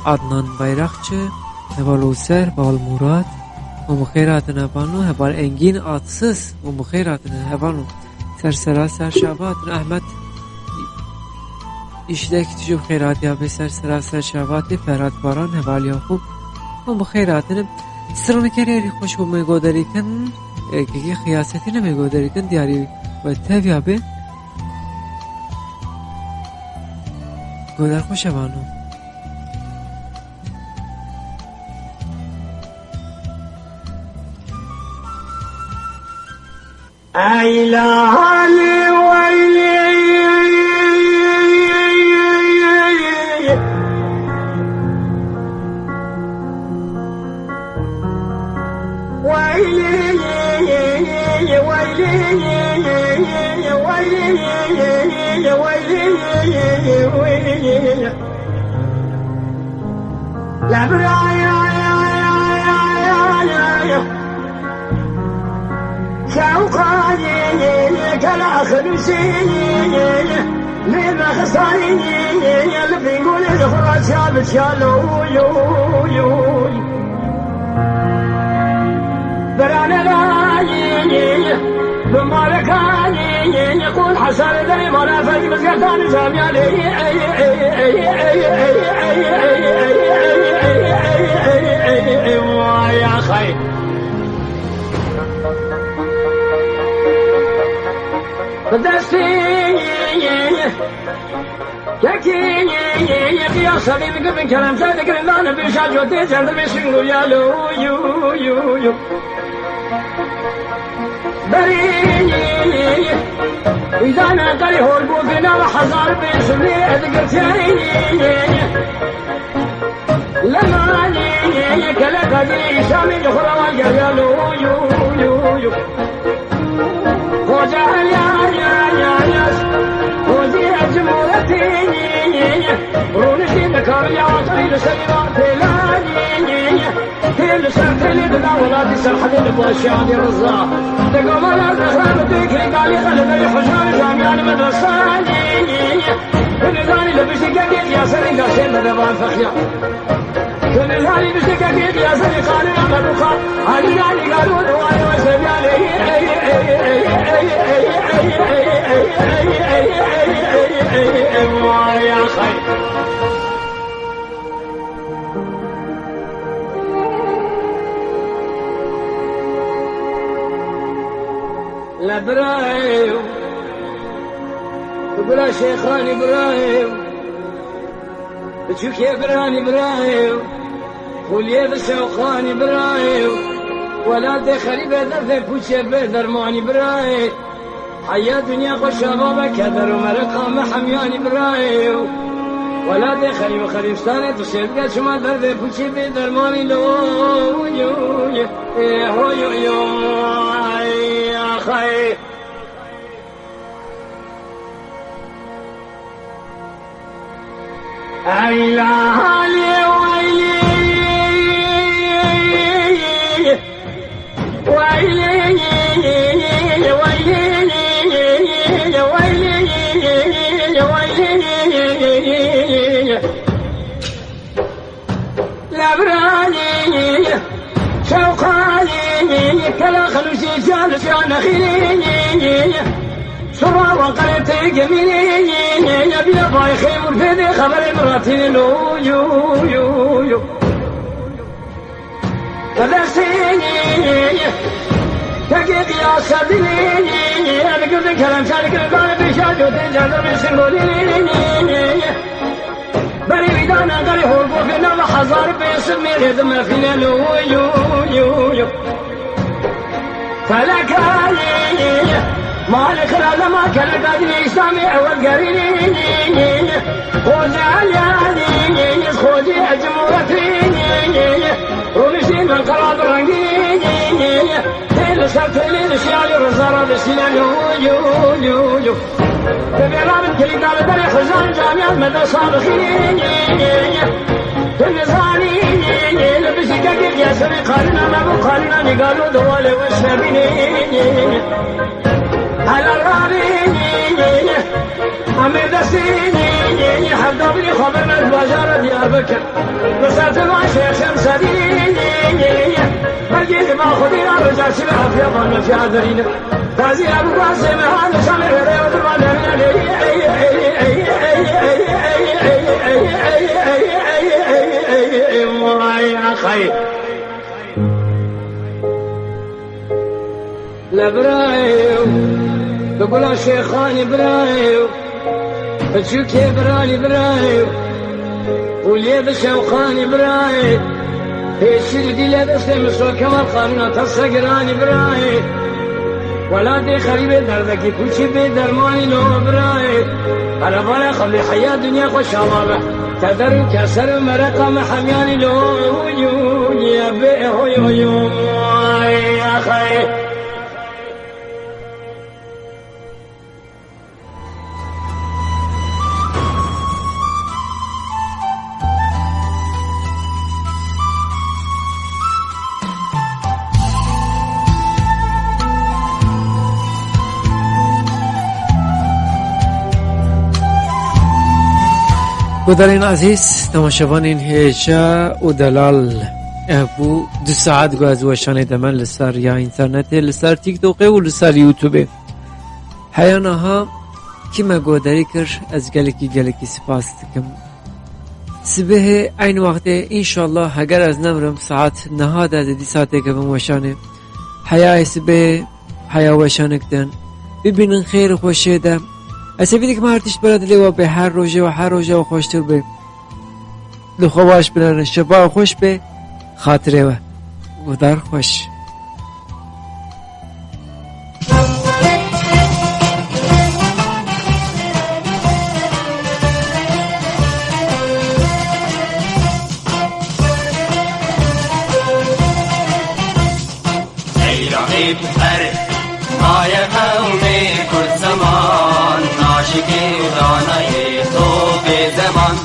Adnan Bayrakçı, heval User, heval Murat, hûn bi xêr hatine hevalno. Heval Engin Atsız, hûn bi xêr hatine hevalno, ser sera ser çava hatine. Ehmet Îşlek, tu jî bi xêr hatî, abê, ser sera ser çava hatî. Ferhat Baran, heval Yakup, hûn bi xêr hatine. Sirnikerê erî xweş bû me goderî kin. E, Kekê Xiyasetîn me goderî kin, diyarî we tev ya be. Goder xweş e vano. Ey lalî weylî, weylî, weylî, weylî, weylî. Berane rayê, bi marekanê, qul hesarê derê mala fek mizgetan camiyalê. Vay axay. Bi destê Kekê, qiyas hebî, min gibin kerem ser dikirin, dane bîşa cotê cerdimê şingû ya lo, yu, yu, yu. Berê, îdane qerî hor bû, dina ve hezar bê şimlê, ez girtiyayê. Lemanê, kele kadirê, şamê ji xwe re wan geriya lo, yu, yu, yu. Xoca ya, ya, ya, ya. Xwezî ez cumhuriyetê. Rûniştî dikariya aqilî li serî van têlanî. Tê li ser têlê dida welatî serhedê li başiyê Alî Riza. Digomana zehra bi têkilî kalî xelideyî hujayê camiyani medresanî. Binizanî li piştî kekê diyaserî gaşên dedevan fexiya. Könülhani biştekekî diyaserî xanê Amerûxa, Alî Alî Garû duayê we seviyanê. Vay axay. Le birayê, bi gula şêxanî birayê. Biçûkê biranî birayê, xuliyê bi şewqanî birayê, welatê xerîbê derdê pûçê bê dermanî birayê. Heya dinya xwe şava be keder û meriqa me hemyanî birayê. Welatê xerîb û xerîbistanê tu şêbge çima derdê pûçê bê dermanî lo. Yo, yo, yo, yo, ay, axay. Ey lalî weylî, weylî, weylî, weylî. Lebrayî, şewqayî, kela xelûşî, can, can, xîrî. Sura wa qeretê gemînî, ya bîra bayxê murfê de xeberê miratînê lo, yo, yo, yo. Qedesî, Ya sedî, em girdin kerem şer girdane pêşa cotê cerdemê singolî. Berî wî dane qerê hol gofê nava hezar pênc sed mêrê di mefîne lo yo yo yo. Felekayê, malê xira lema kele dadînê Îslamê ewel gerînê. Xocê Elyanê, xocê Cumhuriyetê, rûniştî min qela bi rengî. Tê li ser têlê li şiyalê rizara dişîne yo yo yo yo. Tevê rabin kilîta li berê hizan camiyan me de salixî. Tu nizanî, li bijî kekê qiyasirê qarîna me bû, qarîna nîgalo di walê we şebînê. Hela rabî, em ê destî, hevdabînî xwe bin ez bajara Diyarbekir. Li ser Tilwan Şêx Şemsedî, belgê li ma xwedî ra roja şî ve afiya van me fiya derîne. Gazî Ebu Qasê me han şamê wêrê otur van derîne. Vay axay. Li birayê, bi gula şêxanî birayê, bi çûkê biranî birayê, û lê bi şewqanî birayê, pêşî li dîlê destê min so kemal xanîna tefse giranî birayê. Welatê xerîbê derdekî pûçî bê dermanî lo birayê. Qerebala xevlê heya dinya xwe şama be. Keder û keser û mereqa me hemyanî lo yo ye bê hoy hoy yo. Ay axay. Guhdarên ezîz, temaşevanên hêja û delal, ev bû du saet ku ez weşanê de me li ser ya înternetê, li ser TikTokê û li ser YouTubeê. Heya niha kî me guhdarî kir, ez gelekî, gelekî spas dikim. Sibehê eyn wextê, înşallah, heger ez nemirim, saet niha de ez ê dîsa têkevim weşanê. Heyayê sibehê, heya weşanik din. Bibînin xêr û xweşiyê de. Ez hêvî dikim her tişt bera dilê we bê, her rojê we, her roja we xweştir bê. Li xwe baş binerin, şeva xweş be, xatirê we. Guhdar xweş. Seyra ê her maye qewmê Kurd zeman, naşikê û danayê to bê zeman,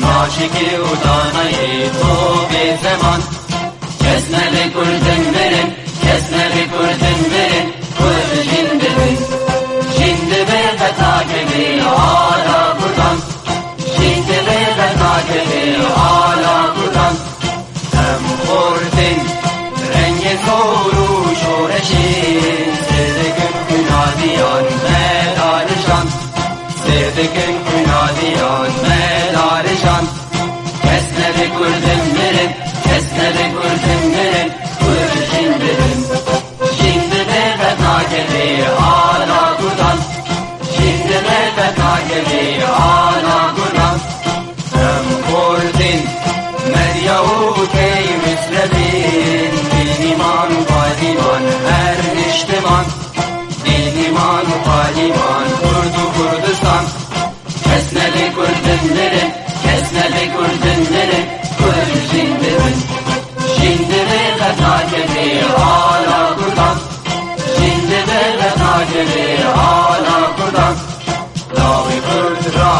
naşikê û danayê to bê zeman. Kes nebe Kurdin mirin, kes nebe Kurdin mirin, Kurd jin dibin. Jin dibe qeta kevê ala Kurdan, jin dibe qeta kevê ala Kurdan. Em xortin rengê zor û şoreşê, sêr dikin kunadiyan me darijan, sêr dikin kunadiyan me darijan. Kes nebe Kurdin mirin, kes nebe Kurdin mirin, Kurd jin dibin. Jin dibe qeta kevê ala Kurdan, jin dibe qeta kevê ala Kurdan. Em xortin medya û key misrebin, bînîman û qadîman her niştiman. Bînîman û qadîman Kurd û Kurdistan. Kes nebe Kurdin mirin, kes nebe Kurdin mirin, Kurd jin dibin. Jin dibe qeta kevê ala Kurdan, jin dibe qeta kevê ala Kurdan. Lawê Kurd ra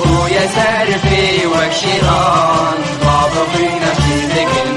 bûye ser pê wek şêran, bavê xwîna şîr dikin